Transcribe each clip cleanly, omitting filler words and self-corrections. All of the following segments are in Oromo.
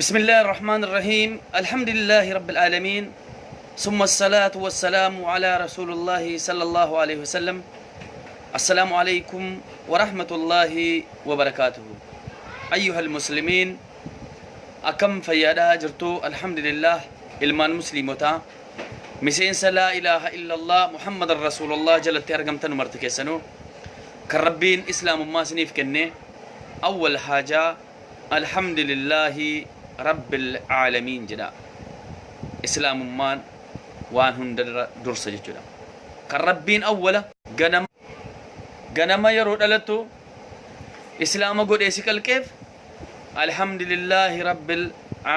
بسم الله الرحمن الرحيم الحمد لله رب العالمين ثم الصلاة والسلام على رسول الله صلى الله عليه وسلم السلام عليكم ورحمة الله وبركاته أيها المسلمين أكم فيادا جرتو الحمد لله ilmaan musliimotaa miseensa laa ilaaha illallah Muhammadan rasuulullah jalatti argamtan marti keessanuu kan Rabbiin islaamummaa isiniif kenne awwal haajaa alhamdulillaahi rabbil aalamiin jedha. Islaamummaan waan hunda dursa jechuudha. Kan Rabbiin awwala ganama ganama yeroo dhalattu islaama godhee si qalqeef Alhamdulillaahi Rabbil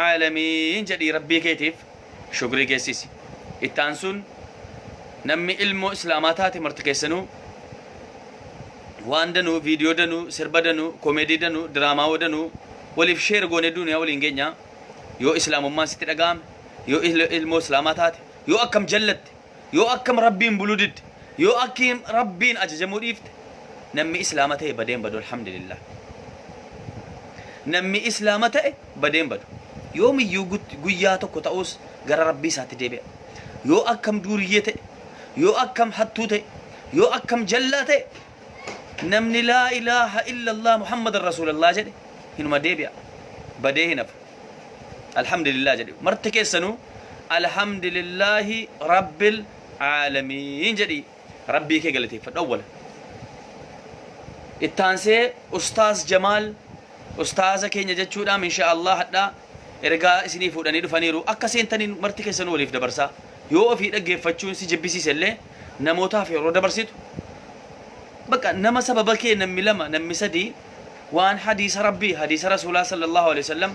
Aalamiin jedhii Rabbii keetiif shukrii geessisi. Itti aansuun namni ilmoo Islaamaa taate marti keessanuu waan danuu, viidiyoo danuu, sirba danuu, komeedii danuu, diraamaa danuu waliif sheer goonee duniyaa waliin geenya. Yoo Islaamummaan sitti dhaga'ame, yoo ilmoo Islaamaa taate, yoo akkam jallatte, yoo akkam Rabbiin buluu didde, yoo akkiin Rabbiin ajajamuu dhiifte, namni Islaama ta'e badeen badu alhamdulillah. Namni Islaama ta'e badeen badu. Yoomiyyuu guyyaa tokko ta'us gara Rabbii isaatti deebi'a. Yoo akkam duuriyyee ta'e, yoo akkam hattuu ta'e, yoo akkam jallaa ta'e, namni laa ilaaha illallah Muhammadan Rasuulallah jedhe hinuma deebi'a. Badee hin hafu. Alhamdulillah jedhi. Marti keessanuu Alhamdulillahi Rabbil Aalamiin jedhi Rabbii kee galateeffadhu awwala. Ittaansee Ustaaz Jamaal Ustaaza keenya jechuudhaam insha Allah hadhaa ergaa isinii fuudhanii dhufaniiru akka seentaniin marti keessanuu waliif dabarsaa. Yoo ofii dhaggeeffachuun si jibbisiise illee namootaaf yeroo dabarsitu bakka nama sababa kee namni lama namni sadii waan hadiisa Rabbii, hadiisa Rasuulaa sallallaahu aleyhi wasallam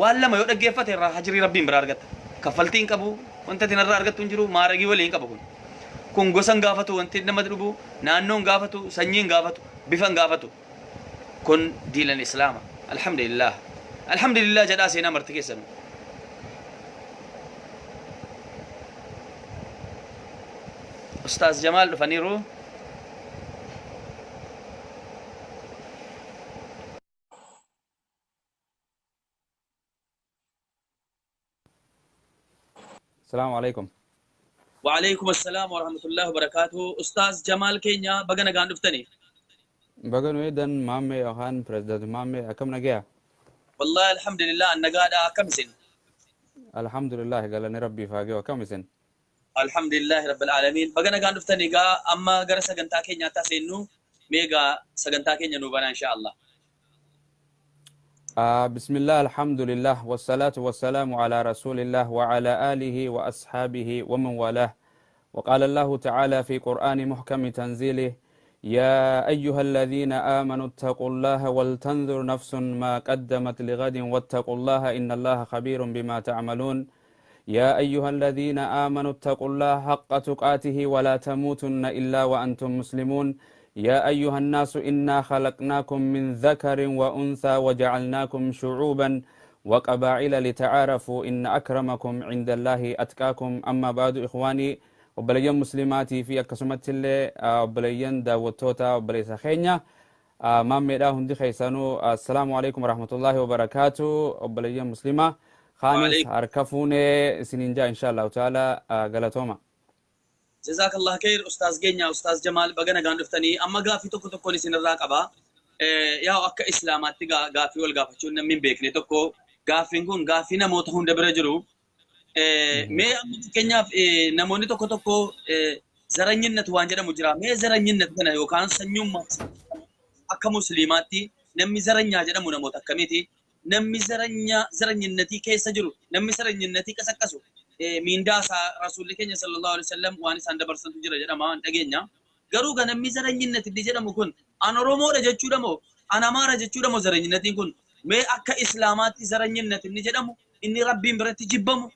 waan lama yoo dhaggeeffate irraa hajrii Rabbiin biraa argatta. Kaffaltii hin qabu, wanta ati narraa argattu hin jiru, maaragii walii hin qabu kun. Kun gosa hin gaafatu, wanti nama dhubu, naannoo hin gaafatu, sanyii hin gaafatu, bifa hin gaafatu. Kun diinan Islaama. Alhamdulillah. Alhamdulillah jedhaa seenaa marti keessanuu. Ustaaz Jamaal dhufaniiru. Salaamu alaikum. Wa'alaikum assalam wa rahmatullahi wa barakatuh. Ustaaz Jamaal keenya baga nagaan dhuftani. Baga nu eedan maammee yookaan pirezidaanti maammee akkam nagaya? Wallahi alhamdulillah an nagaadha akkam isin? Alhamdulillah galanni rabbiif haa gahu akkam isin? Alhamdulillahi Rabbil Aalamiin. Baga nagaan dhuftan egaa amma gara sagantaa keenyaatti haa seennu. Mee egaa sagantaa keenya nuu banaa inshaa Allah. بسم الله الحمد لله والصلاة والسلام على رسول الله وعلى آله وأصحابه ومن والاه وقال الله تعالى في قرآن محكم تنزيله يا أيها الذين آمنوا اتقوا الله ولتنظر نفس ما قدمت لغد واتقوا الله إن الله خبير بما تعملون يا أيها الذين آمنوا اتقوا الله حق تقاته ولا تموتن إلا وأنتم مسلمون يا أيها الناس إنا خلقناكم من ذكر وأنثى وجعلناكم شعوبا وقبائل لتعارفوا إن أكرمكم عند الله أتقاكم أما بعد إخواني وبليان مسلماتي في أكسمت اللي وبليان داوتوتا وبليس خينيا Maammeedhaa hundi keessanuu assalaamu alaikum warahmatullaahi wabarakaatu obboleeyyan muslimaa kaanis Waalaikum. harka fuunee isiniin jaa insha allahu taala galatooma. Jazakallah khair Ustaaz keenya Ustaaz Jamaal baga nagaan dhuftanii amma gaaffii tokko tokkoon isinirraa qaba. Yaa akka Islaamaatti gaaffii wal gaafachuun namni hin beekne tokko gaaffiin kun gaaffii namoota hunda bira jiru. Mee amma fakkeenyaaf namoonni tokko tokko zaranyinnat waan jedhamu jira. Mee zaranyinnat kana yookaan sanyummaa akka musliimaatti namni zaranyaa jedhamu namoota akkamiiti? Namni zaranyaa zaranyinnatii keessa jiru, namni zaranyinnatii qasaqqasu miindaa isaa rasuulli keenya sallallahu alaihi wasallam waan isaan dabarsantu jira jedhama hin dhageenya. Garuu ga namni zaranyinnat inni jedhamu kun an Oromoodha jechuudha moo an Amaara jechuudha moo zaranyinnatiin kun mee akka Islaamaatti zaranyinnat inni jedhamu inni Rabbiin biratti jibbamu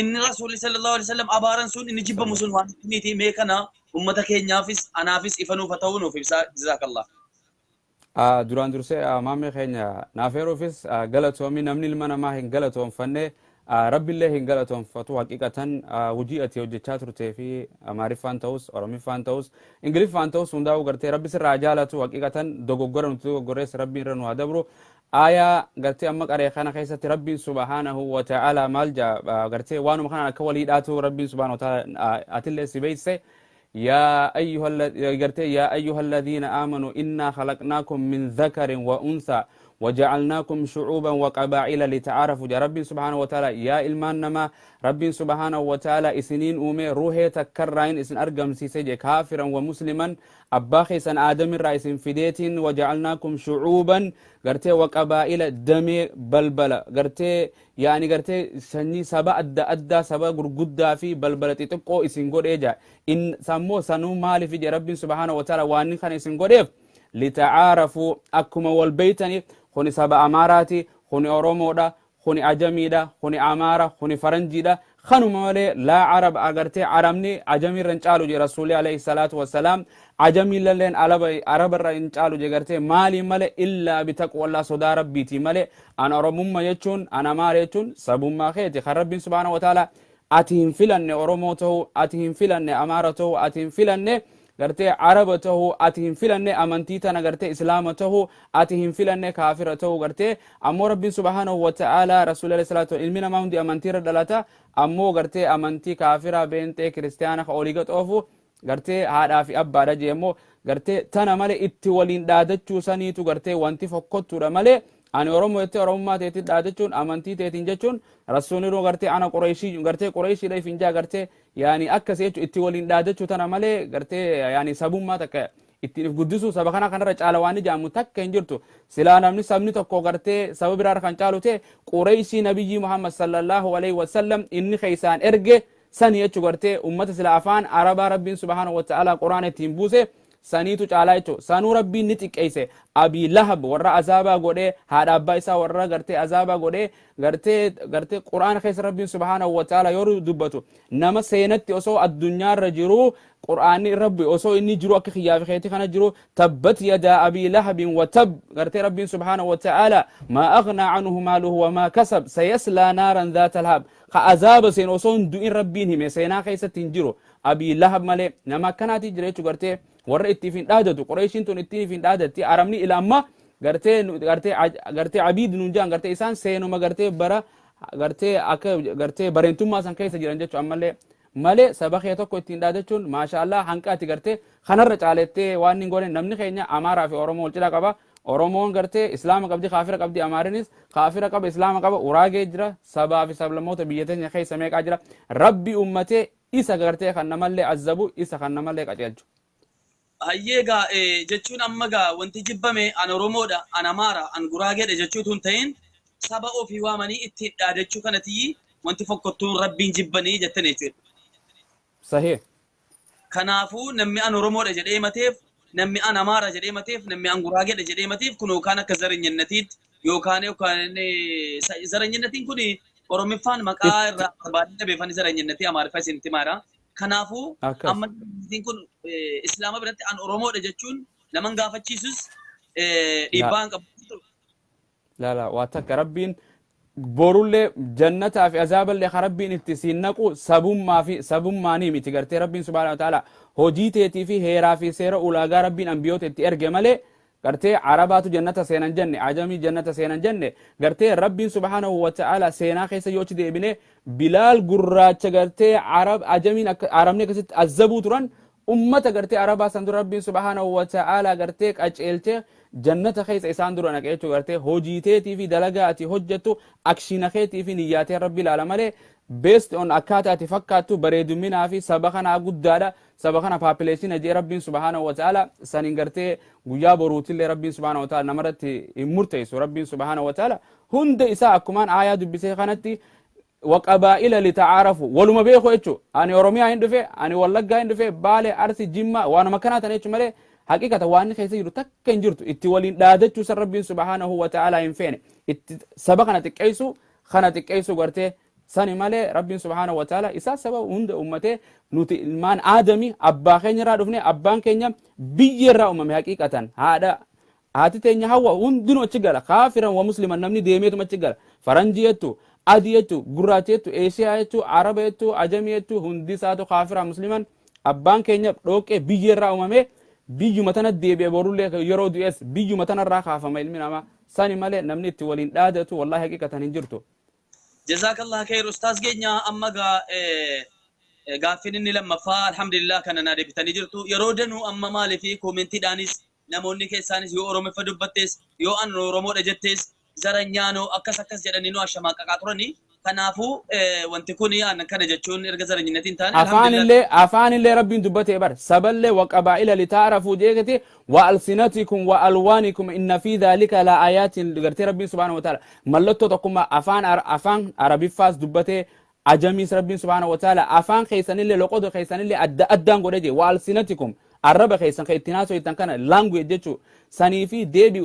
inni Rasuulli sallallahu alaihi wasallam abaaran sun inni jibbamu sun waan miti mee kana ummata keenyaafis anaafis ifa nuuf haa ta'u nuuf ibsaa jazaakallah. Duraan dursee maammee keenya naaf heeruufis galatoomi namni ilma namaa hin galatoonfanne rabbillee hin galatoonfatu haqiqatan hojii ati hojjechaa turtee fi Amaariffaan ta'us Oromiffaan ta'us Ingiliffaan ta'us hundaa'uu gartee rabbi sirraa jaalatu haqiqatan dogoggora nuti dogoggorrees rabbiin irra nu haa dabru. Aayaa gartee amma qaree kana keessatti Rabbiin subhaanahu wa ta'ala maal jaa? Gartee waanuma kanaan akka walii dhaatu Rabbiin subhaanahu wa ta'ala atillee si beeyse. Yaa ayyuha gartee yaa ayyuha alladhiina aamanu innaa khalaqnaakum min dhakarin wa unthaa waja'alnaakum shu'uuban wa qabaa'ila lita'aarafu jaa Rabbiin subhaanahu wa ta'ala. Yaa ilmaan namaa, Rabbiin subhaanahu wa ta'ala isiniin uume, ruhee takkarraayin isin argamsiise je, kaafiran wa musliman, abbaa keessan aadamirraa isin fideetiin, waja'alnaakum shu'uuban gartee wa qabaa'ila, damee balbala gartee yaani gartee sanyii saba adda addaa, saba gurguddaa fi balbala xixiqqoo isin godhee jaa. In sammoo sanuu maaliif je Rabbiin subhaanahu wa ta'ala? Waan kana isin godheef lita'aarafuu, akkuma wal beeytaniif. Kuni saba Amaaraati, kuni Oromoodha, kuni Ajamiidha, kuni Amaara, kuni Faranjiidha, kanuma malee laa Arab agartee Arabni Ajamiirra hin caalu je Rasuulli alayhi salaatu wassalaam. Ajamiillalleen Arabarra hin caalu je gartee maaliin malee, illaa bitaqwallaa, sodaa Rabbiitii malee. An Oromumma jechuun, an Amaara jechuun sabummaa keeti kan Rabbiin subhaanahu wa ta'ala ati hin filanne Oromoo ta'uu, ati hin filanne Amaara ta'uu, ati hin filanne gartee Araba ta'uu, ati hin filanne amantii tana gartee Islaama ta'uu, ati hin filanne kaafira ta'uu. Gartee ammoo Rabbiin subhaanahu wa ta'ala Rasuulli alayhi salaatu, ilmi namaa hundi amantii irra dhalata, ammoo gartee amantii kaafira, beenxee, kiristiyaana ka olii gaxoofu gartee haadhaa fi abbaadha jee. Immoo gartee tana malee itti waliin dhaadachuu saniitu gartee wanti fokkottuudha malee, ani Oromoo jettee Oromummaa teetiin dhaadachuun, amantii teetiin jechuun, Rasuulli gartee ana Qureeshii, gartee Qureeshiidha ifin jaa, gartee yaani akkasi jechuun itti waliin dhaadachuu tana malee gartee yaani sabummaa takka ittiin if guddisuu, saba kana kanarra caala waan ijaamu takka hin jirtu. Silaa namni sabni tokko gartee saba biraarra kan caalu ta'e, Qureeshii Nabiyyii Muhammad sallallahu alaihi wasallam inni keessaan erge sani jechuu, gartee ummata sila afaan Arabaa Rabbiin subhaanahu wa ta'ala Quraana ittiin buuse saniitu caalaa jechuudha. Sanuu Rabbiin ni xiqqeesse. Abii Lahab warra azaabaa godhee, haadha abbaa isaa warra gartee azaabaa godhee, gartee Quraana keessa Rabbiin subhaanahu wa ta'ala yoo dubbatu, nama seenatti osoo addunyaarra jiruu Quraanni Rabbi osoo inni jiru akka kiyyaa fi keetii kana jiru, tabbat yadaa Abii Lahabin wa tab, gartee Rabbiin subhaanahu wa ta'ala maa aghnaa anhu maaluhu wa maa kasab sayaslaa naaran dhaata lahab, ka azaaba seen osoo hin du'in Rabbiin hime seenaa keessatti hin jiru Abii Lahab malee. Nama akkanaati jira jechuu, gartee warra ittiif hin dhaadatu. Qureeshiin tun ittiif hin dhaadatti. Arabni ila amma gartee gartee gartee abiid nuun jedhan, gartee isaan seenuma gartee bara gartee akka gartee bareentummaa san keessa jiran jechuu ammallee malee, saba kee tokko ittiin dhaadachuun maasha Allah hanqa ati gartee kanarra caalettee waan hin goone. Namni keenya Amaaraa fi Oromoo wal cinaa qaba. Oromoon gartee Islaama qabdi, kaafira qabdi, Amaarinis kaafira qaba, Islaama qaba, Uraagee jira, sabaa fi sablammoota biyya teenya keessa meeqaa jira. Rabbi ummatee isa gartee kan namallee azzabu, isa kan namallee qaceelchu. Hayyee gaa, jechuun amma gaa wanti jibbame an Oromoodha, an Amaara, an Guraageedha jechuutu hin ta'in, saba ofii waamanii ittiin dhaadachuu kanatiyyi wanti fokkottuun Rabbiin jibbanii jettan jechuudha. Sahih. Kanaafuu namni an Oromoodha jedhee himateef, namni an Amaara jedhee himateef, namni an Guraageedha jedhee himateef kun yookaan akka zaranyannatiitti yookaan zaranyannatiin kun Oromiffaan maqaa irraa barbaadee dhabeeffani zaranyannatii Amaariffa isinitti himaadha. Kanaafuu amma zaranyannatiin kun Islaama biratti an Oromoodha jechuun naman gaafachiisus dhiibbaa hin qabu. Lala waa takka, Rabbiin borullee jannataa fi azaaballee ka Rabbiin itti siin naqu sabummaa fi sabummaanii miti. Gartee Rabbiin subhaanahu wa ta'ala hojii teetii fi heeraa fi seera ulaagaa Rabbiin ambiyoota itti erge malee, gartee Arabaatu jannata seenan jenne, Ajamii jannata seenan jenne. Gartee Rabbiin subhaanahu wa ta'ala seenaa keessa yoo achi deebine, Bilaal gurraacha gartee Arab Ajamiin akka Arabni akkasitti azabuu turan ummata gartee Arabaa san dura, Rabbiin subhaanahu wa ta'ala gartee qaceelchee jannata keessa isaan dura naqe jechuu. Gartee hojii teetii fi dalagaa ati hojjettu, akshina keetii fi niyyaateen Rabbi ilaala malee, based on akkaataa ati fakkaattu, bareeduminaa fi saba kanaa guddaadha, saba kana population jee Rabbiin subhaanahu wa ta'ala saniin gartee guyyaa boruutillee Rabbiin subhaanahu wa ta'ala namarratti hin murteessu. Rabbiin subhaanahu wa ta'ala hunda isaa akkumaan aayaa dubbisee kanatti waqabaa'ila lita'aarafu, waluma beeku jechu. Ani Oromiyaa hin dhufe, ani Wallaggaa hin dhufe, Baale, Arsi, Jimma, waanuma akkanaa tana jechu malee haqiqata waan inni keessa jiru takka hin jirtu. Itti waliin dhaadachuu san Rabbiin subhaanahu wa ta'ala hin feene. Itti saba kana xiqqeessu, kana xiqqeessu gartee sani malee, Rabbiin subhaanahu wa ta'ala isaa saba hunda ummatee. Nuti ilmaan Aadami abbaa keenya irraa dhufne, abbaan keenya biyya irraa uumame. Haqiqatan haadha haati teenya Hawa hundinuu achi gala, kaafiran wa musliman, namni deemeetuma achi gala. Faranjii jettu, adii jettu, gurraacha jettu, Eeshiyaa jettu, Araba jettu, Ajamii jettu, hundi isaatu kaafiraa musliman abbaan keenya dhooqee biyya irraa uumame, biyyuma tana deebi'e. Borullee yeroo du'es biyyuma tanarraa kaafama ilmi namaa. Sani malee namni itti waliin dhaadatu wallahi haqiqatan hin jirtu. Jazakallah khair, ustaaz keenya. Amma gaa gaaffiin inni lammaffaa, alhamdulillah, kana naa deebitanii jirtu. Yeroo danuu amma maalii fi koomentiidhaanis namoonni keessaanis yoo Oromiffa dubbattes, yoo an Oromoodha jettees, zaranyaanoo akkas akkas jedhanii nu ashamaaqaqaa turanii. Kanaafuu wanti kun an kana jechuun erga zaranyinnatiin hin taane. Afaan illee Rabbiin dubbatee bar saballee وقبائل لتعارفوا jeekati وألسنتكم وألوانكم إن في ذلك لآيات. Gartee Rabbiin سبحانه وتعالى mallattoo tokkummaa afaan Arabiffaas dubbatee, ajamiis Rabbiin سبحانه وتعالى afaan keessanillee, loqodo keessanillee adda addaan godhe jee. وألسنتكم, arraba keessan kan ittiin haasoftan kana, language jechuu sanii fi deebi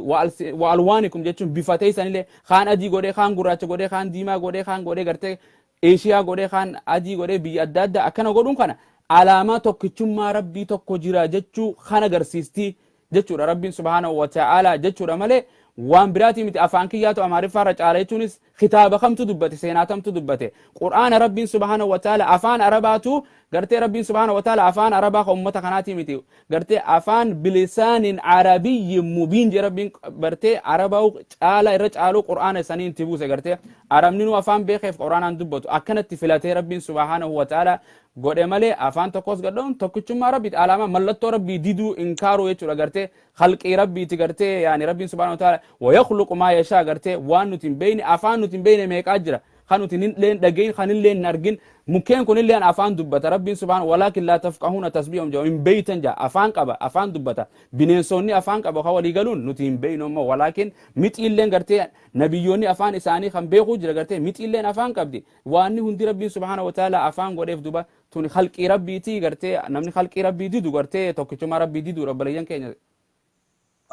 وألوانكم jechuun bifa teessanillee, kaan adii godhee, kaan gurraacha godhee, kaan diimaa godhee, kaan godhee gartee Eeshiyaa godhee, kaan adii godhee, biyya adda addaa akkana godhuun kana alaamaa tokkichummaa Rabbii tokko jira jechuu kan agarsiisti jechuudha Rabbiin سبحانه وتعالى jechuudha malee waan biraatii miti. Afaan kiyyaatu Amaariffaarra caala jechuunis kitaaba kamtu dubbate? Seenaa kamtu dubbate? Qur'aana Rabbiin سبحانه وتعالى afaan Arabaatu gartee Rabbiin سبحانه وتعالى afaan Arabaa ka ummata kanaatii miti, gartee afaan بلسان عربي مبين je Rabbiin. Gartee Arabaa caala irra caaluu Qur'aana saniin itti buuse. Gartee Arabni nu afaan beekeef Qur'aanaan dubbatu akkanatti filatee Rabbiin سبحانه وتعالى godhe malee afaan tokkos gadhoon tokkichummaa Rabbiiti, alaamaa mallattoo Rabbii diduu, inkaaruu jechuudha. Gartee khalqii Rabbiiti, gartee yaani Rabbiin سبحانه وتعالى ويخلق ما يشاء. Gartee waan nuti hin beeyne, afaan nuti hin beeyne meeqaa jira, kan nuti hin dhageyin, kan illee hin argin. Mukkeen kun illee afaan dubbata. Rabbiin سبحانه ولكن لا تفقهون تسبيحهم jaa, hin beeytan jaa. Afaan qaba, afaan dubbata. Bineensonni afaan qaba kan walii galuun nuti hin beeynu ammoo. ولكن mixiilleen gartee nabiyyoonni afaan isaanii kan beekuu jira. Gartee mixiilleen afaan qabdi. Waanni hundi Rabbiin سبحانه وتعالى afaan godheef. Duba tuni khalqii Rabbiitii. Gartee namni khalqii Rabbii didu gartee tokkichummaa Rabbii didu, obboleeyyan keenya.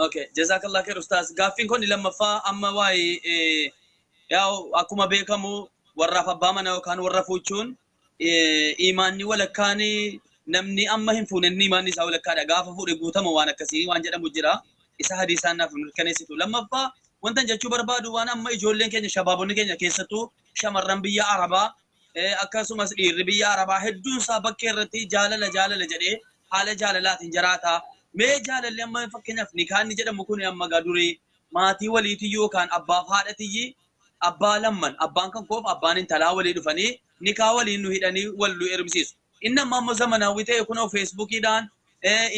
Okay, jazakallah khair, ustaaz. Gaaffiin kun lammaffaa amma waa'ee yaa akkuma beekamu warraaf abbaa mana yookaan warra fuuchuun imaanni walakkaan, namni amma hin fuune inni imaanni isaa walakkaadha. Gaafa fuudhe guutama, waan akkasii waan jedhamu jira. Isa hadiisaan naaf mirkaneessitu. Lammaffaa wanta jechuu barbaadu, waan amma ijoolleen keenya, shabaabonni keenya, keessattuu shamarran biyya Arabaa, akkasumas dhiirri biyya Arabaa hedduun isaa bakkee irratti jaalala jaalala jedhee haala jaalalaatiin jiraata. Mee jaalalli amma fakkeenyaaf nikaanni jedhamu kun amma gaa durii maatii waliitiyyuu yookaan abbaaf haadhatiyyi, abbaa lamman, abbaan kan koof abbaan intalaa walii dhufanii nikaa waliin nu hidhanii wal nu heerumsiisu. Inni amma ammoo zamanaawwi ta'e kun Feesbuukiidhaan,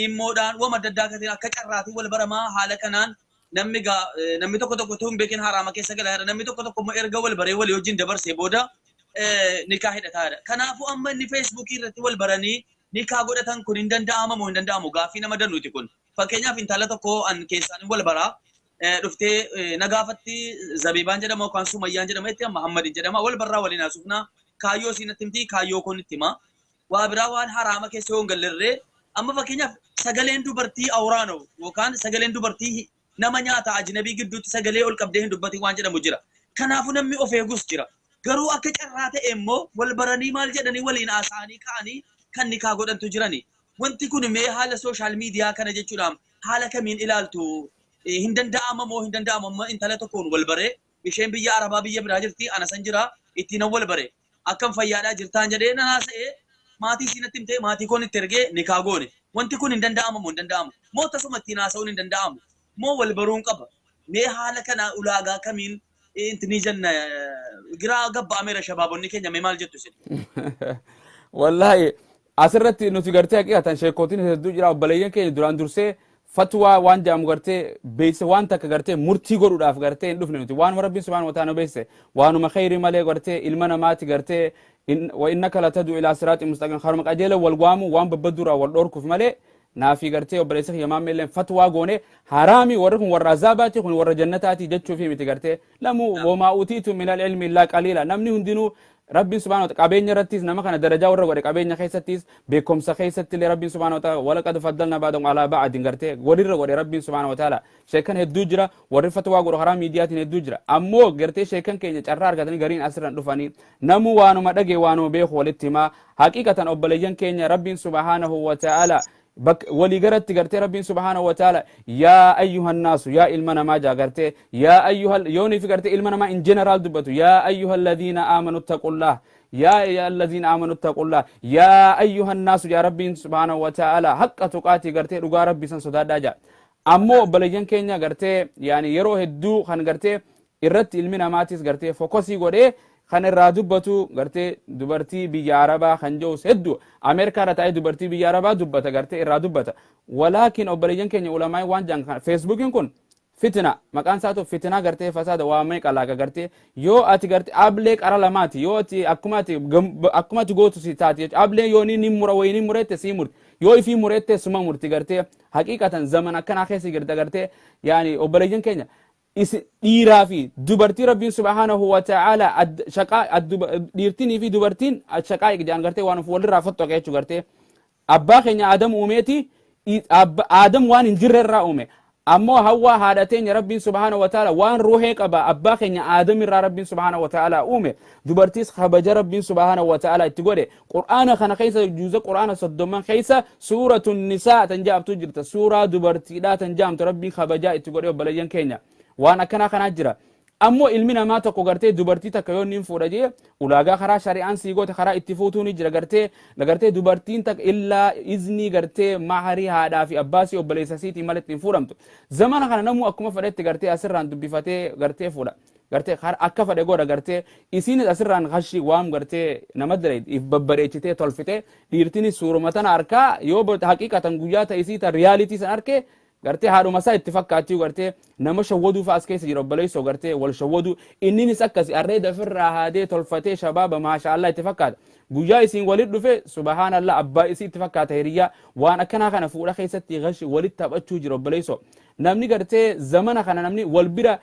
iimmoodhaan, wama adda addaa katiin akka carraatii wal baramaa. Haala kanaan namni gaa namni tokko tokko utuu hin beekin haraama keessa galaa, namni tokko tokko immoo erga wal baree walii wajjin dabarsee booda nikaa hidhataadha. Kanaafuu amma inni Feesbuukii irratti wal baranii nikaa godhatan kun hin danda'ama moo hin danda'amu? Gaaffii nama danuuti kun. Fakkeenyaaf intala tokko an keessaan wal baraa dhuftee na gaafatti. Zabiibaan jedhama yookaan Sumayyaan jedhama, itti Muhammadin jedhama. Wal barraa, waliin haasofnaa, kaayyoo isiin natti himti, kaayyoo kun itti hima. Waa biraa waan haraama keessa yoo hin gallerree, amma fakkeenyaaf sagaleen dubartii awraanoo yookaan sagaleen dubartii nama nyaata, ajnabii gidduutti sagalee ol qabdee hin dubbatin waan jedhamu jira. Kanaafuu namni of eegus jira. Garuu akka carraa ta'e immoo wal baranii, maal jedhanii, waliin haasa'anii ka'anii kan nikaa godhantu jirani. Wanti kun mee haala social media kana jechuudhaan haala kamiin ilaaltu? Hin danda'ama moo hin danda'amu? Amma intala tokkoon wal baree, isheen biyya Arabaa biyya biraa jirti, ana san jira, ittiin wal bare, akkam fayyaadhaa jirtaan jedhee na haasa'ee, maatii isiin natti himtee, maatii koon itti ergee nikaa goone. Wanti kun hin danda'amu moo hin danda'amu? Moo tasuma ittiin haasa'uun hin danda'amu? Moo wal baruun qaba? Mee haala kana ulaagaa kamiin intinii jenna? Giraa gabba'ameera shabaabonni keenya. Mee maal jettu isin? Wallaahi asirratti nuti gartee haqiqatan sheekootiin hedduu jira. Obboleeyyan keenya, duraan dursee fatwaa waan jedhamu gartee beeyse, waan takka gartee murtii godhuudhaaf gartee hin dhufne. Nuti waanuma Rabbiin سبحانه وتعالى beeyse, waanuma kheyrii malee gartee ilma namaati gartee وإنك لتدعو إلى صراط مستقيم, karuma qajeela wal waamu, waan babbadduurraa wal dhorkuuf malee naafi gartee obboleessa kiyya maamilleen fatwaa goone haraami, warri kun warra azaabaati, kun warra jannataati jechuufi miti. Gartee lamuu وما أوتيتم من العلم إلا قليلا. Namni hundinuu Rabbiin سبحانه وتعالى qabeenya irrattis nama kana darajaa warra godhe, qabeenya keessattis, beekumsa keessatti illee Rabbiin سبحانه وتعالى ولقد فضلنا بعضهم على بعض gartee walirra godhe Rabbiin سبحانه وتعالى. Sheekan hedduu jira, warri fatwaa godhu karaa miidiyaatiin hedduu jira. Ammoo gartee sheekan keenya carraa argatanii gariin asirran dhufanii namu waanuma dhage, waanuma beeku walitti himaa. Haqiqatan obboleeyyan keenya, Rabbiin سبحانه وتعالى walii garatti gartee Rabbiin سبحانه وتعالى يا أيها الناس, yaa ilma namaa jaa. Gartee يا أيها yoonii fi gartee ilma namaa in general dubbatu, يا أيها الذين آمنوا اتقوا الله, يا الذين آمنوا اتقوا الله, يا أيها الناس jaa Rabbiin سبحانه وتعالى حق تقاته, gartee dhugaa Rabbii san sodaadhaa jaa. Ammoo obboleeyyan keenya gartee yaani yeroo hedduu kan gartee irratti ilmi namaatis gartee focus godhee kan irraa dubbatu gartee dubartii biyya Arabaa kan jedhus hedduu Ameerikaa irra taa'ee dubartii biyya Arabaa dubbata, gartee irraa dubbata. Walaakin obboleeyyan keenya, ulamaa waan jedhan kana, Feesbuukiin kun fitina maqaan isaatu fitinaa, gartee fasaada waa meeqa laaqa. Gartee yoo ati gartee ablee qara lamaati, yoo ati akkuma ati gootu si taati jechuudha. Ablee yoo ni mura wayii ni mureette sii murti, yoo ifii mureette suma murti. Gartee haqiiqatan zaman akkanaa keessa jirta. Gartee yaani obboleeyyan keenya, isi dhiiraa fi dubartii Rabbiin subhaanahu wa ta'ala shaqaa dhiirtinii fi dubartiin shaqaa jedhan, gartee waan of walirraa fottoqe jechuu. Gartee abbaa keenya Aadam uumeeti, Aadam waan hin jirre irraa uume. Ammoo Hawwaa haadha teenya Rabbiin subhaanahu wa ta'ala waan ruuhee qaba abbaa keenya Aadam irraa Rabbiin subhaanahu wa ta'ala uume. Dubartiis kabaja Rabbiin subhaanahu wa ta'ala itti godhe. Qur'aana kana keessa, juuza Qur'aana 30n keessa, Suuratu Nisaa tan jaamtu jirta, suuraa dubartiidhaa tan jaamtu Rabbiin kabajaa itti godhe. Obboleeyyan keenya, waan akkanaa kanaa jira. Ammoo ilmi namaa tokko gartee dubartii takka yoo inni fuudha jee, ulaagaa karaa shari'aan sii goote karaa itti fuutuu ni jira. Gartee dubartiin takka illaa iznii, gartee maharii haadhaa fi abbaa sii, obboleessa siitii malee ittiin fuudhamtu. Zamana kana namuu akkuma fedhetti gartee asirraan dubbifatee gartee fuudha. Gartee akka fedhe godha. Gartee isiinis asirraan hashii waam gartee nama dalagde if babbareechitee tolfitee, dhiirtinis suuruma tana harkaa yoo haqiiqatan guyyaa ta'e isii ta reality san arkee gartee haadhuma isaa itti fakkaattii, gartee nama shawwaduu fa'as keessa jira, obboleessoo. Gartee wal shawwaduu, inninis akkasi arreeda ofirraa haadee tolfatee shabaaba maashaallah itti fakkaata. Guyyaa isiin walit dhufe, subhaanallah, abbaa isii itti fakkaata hiriyyaa. Waan akkanaa kana fuudha keessatti gashi walit taphachuu jira, obboleessoo. Namni gartee zamana kana namni wal bira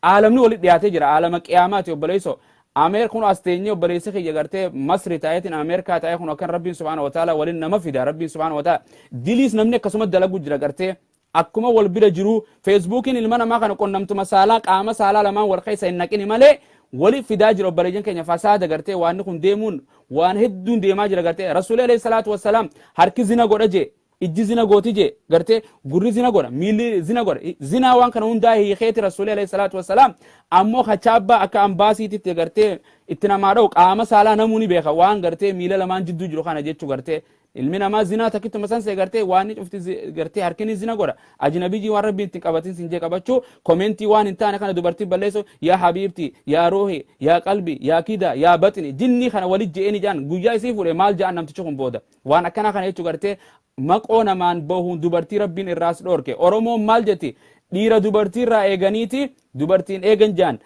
aalamni walit dhiyaatee jira, aalama qiyaamaati, obboleessoo. Ameer kun as teenyee, obboleessi kiyya gartee Masri taa'eetiin Ameerikaa taa'ee, kun akkan Rabbiin subhaana wa ta'ala waliin nama fida. Rabbiin subhaana wa ta'ala diliis namni akkasuma dalagu jira. Gartee akkuma wal bira jiru, Feesbuukiin ilma namaa kana qunnamtuma saalaa qaama saalaa lamaan wal keessa hin naqini malee wali fidaa jira, obboleeyyan keenya. Fasaada gartee waan kun deemuun waan hedduun deemaa jira. Gartee Rasuulli alayhi salaatu wassalaam harki zina godha jee, ijji zina gooti jee, gartee gurri zina godha, miilli zina godha, zinaa waan kana hundaa hiikeeti Rasuulli alayhi salaatu wassalaam. Ammoo kachaabbaa akka ambaasiititti gartee itti namaa dha'u, qaama saalaa namuu ni beeka waan gartee miila lamaan jidduu jiru kana jechuu. Gartee ilmi namaa zinaa takkittuma san see gartee waan ni cufti, gartee harkini zina godha. Ajnabiyyi waan Rabbiin ittiin qabatin sin jee qabachuu, comment waan hin taane kana dubartii balleessu, yaa habiibti, yaa ruuhi, yaa qalbi, yaa kida, yaa baxni, jinnii kana walit je'eni jaan. Guyyaa isii fuudhe maal ja'an namtichi kun booda? Waan akkanaa kana jechuu. Gartee maqoo namaan bahuun dubartii Rabbiin irraas dhoorke. Oromoon maal jetti? Dhiira dubartii irraa eeganiiti dubartiin eegan jaan.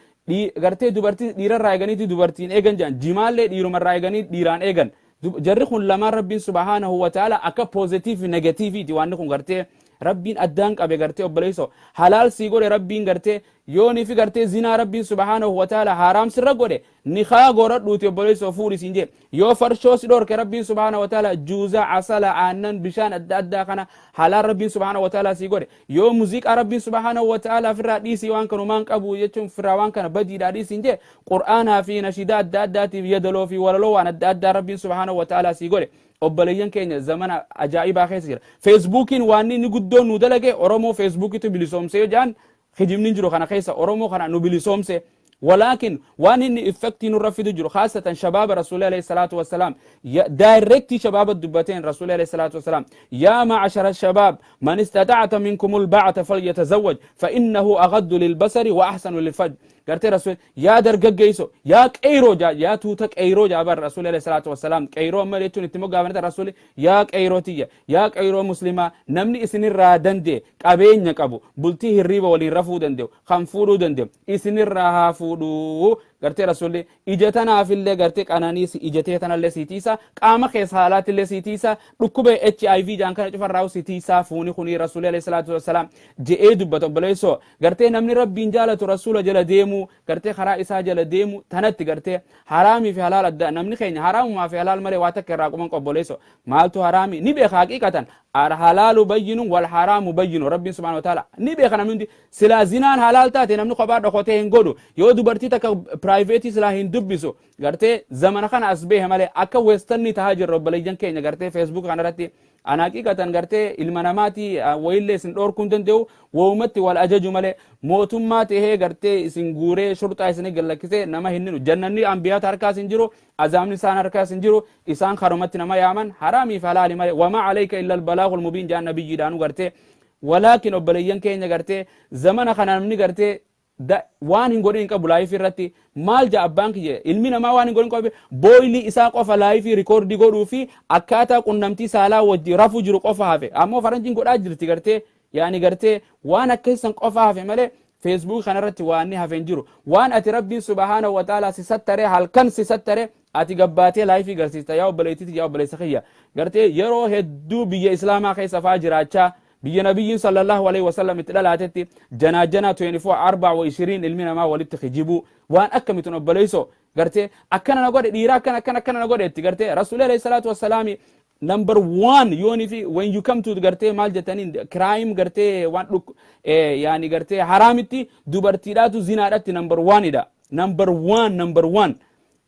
Gartee dubartii dhiirarraa eeganiiti dubartiin eegan jaan. Jimaallee dhiirumarraa eeganii dhiiraan eegan. Jarri kun lamaan Rabbiin subhaanahu wa ta'ala akka positive negativeiiti waan kun gartee Rabbiin addaan qabe. Gartee obboleessoo, halaal sii godhe Rabbiin. Gartee yoonii fi gartee zinaa Rabbiin subhaanahu wa ta'ala haaraam sirra godhe, nikaa godhadhuuti, obboleessoo, fuudhi siin jee. Yoo farshoo si dhorke Rabbiin subhaanahu wa ta'ala, juuza, asala, aannan, bishaan adda addaa kana halaal Rabbiin subhaanahu wa ta'ala sii godhe. Yoo muuziqaa Rabbiin subhaanahu wa ta'ala firraa dhiisii, waan kanumaan qabu jechuun firraa waan kana badiidhaa dhiisiin jee, Qur'aanaa fi nashidaa adda addaatiif yadaloo fi walaloo waan adda addaa Rabbiin subhaanahu wa ta'ala sii godhe. Obboleeyyan keenya, zamana ajaa'ibaa keessa jira. Feesbuukiin waan inni guddoon nu dalage, Oromoo Feesbuukitu bilisoomse yoo jedhan kijibni jiru kana keessa Oromoo kana nu bilisoomse. Walaakin waan inni effect nurra fidu jiru, khaasatan shabaaba, Rasuulli alayhi salaatu wassalaam direct shabaaba dubbateen. Rasuulli alayhi salaatu wassalaam: "يا معشر الشباب، من استطاع منكم الباءة فليتزوج، فإنه أغض للبصر وأحسن للفرج." Gartee Rasuul yaa dargaggeeyso, yaa qeyroo jaa, yaa tuuta qeyroo jaa bar Rasuulli alayhi salaatu wassalaam. Qeyroo amma jechuun itti moggaafanata. Rasuulli yaa qeyroo tiyya, yaa qeyroo muslimaa, namni isinirraa danda'e, qabeenya qabu, bultii hirriiba waliin rafuu danda'u, kan fuudhuu danda'u isinirraa haa fuudhuu. Gartee Rasuulli ija tanaafillee gartee qananiisi ija tee tanallee sii tiisa, qaama keessa haalaatillee sii tiisa, dhukkuba HIV jaan kana cufarraa sii tiisaa fuuni kuni, Rasuulli alayhi salaatu wassalaam je'ee dubbata. Obboleessoo, gartee namni Rabbiin jaalatu Rasuula jala deemuu, gartee karaa isaa jala deemu tanatti. Gartee haraamii fi halaal adda namni keenya haraamumaa fi halaal malee waa takka irraa quban. Obboleessoo, maaltu haraami ni beeka. Haqiiqatan الحلال بين والحرام بين, Rabbiin subhaana wa ta'ala ni beeka. Namni hundi silaa zinaan halaal taate namni kophaa dhokotee hin godhu, yoo dubartii takka private silaa hin dubbisu. Gartee zamana kana as behe malee akka western tahaa jirra, obboleeyyan keenya. Gartee Facebook kanarratti an haqiiqatan gartee ilma namaati wayillee isin dhoorkuu hin danda'u, wahumatti wal ajaju malee mootummaa tahee gartee isin guuree shurxaa isin gallakkisee nama hin ninu. Jannanni ambiyaata harkaas hin jiru, azaabni isaan harkaas hin jiru. Isaan karumatti nama yaaman haraamii fi halaali malee. وما عليك إلا البلاغ المبين jaan nabiyyiidhaanu. Gartee Walaakin obboleeyyan keenya, gartee zamana kana namni gartee waan hin godhin hin qabu. Live irratti maal ja'a abbaan kiyya? Ilmi namaa waan hin godhin qabu. Booyilii isaa qofa live record godhuu fi akkaataa qunnamtii saalaa wajji rafuu jiru qofa hafe. Ammoo faranjiin godhaa jirti. Gartee yaani gartee waan akkasisan qofa hafe malee Facebook kanarratti waan inni hafe hin jiru. Waan ati Rabbiin subhaanahu wa ta'ala si sattaree, halkan si sattaree, ati gabbaatee live garsiista. Yaa obboleettiiti, yaa obboleessa kiyya, gartee yeroo hedduu biyya islaamaa keessa faa jiraachaa, biyya nabiyyiin sallallahu alaihi wasallam itti dhalaatetti janaa janaa 24 arba'a wa ishiriin ilmi namaa walitti kijibuu waan akkamitun? Obboleeyso, gartee akkana na godhe, dhiira akkana akkana akkana na godhe itti. Gartee rasuulli alayhi salaatu wassalaami number one yooni fi when you come to gartee maal jettaniin crime, gartee waan dhuk yaani gartee haraamitti, dubartiidhaatu zinaadhatti number one dha. Number one, number one.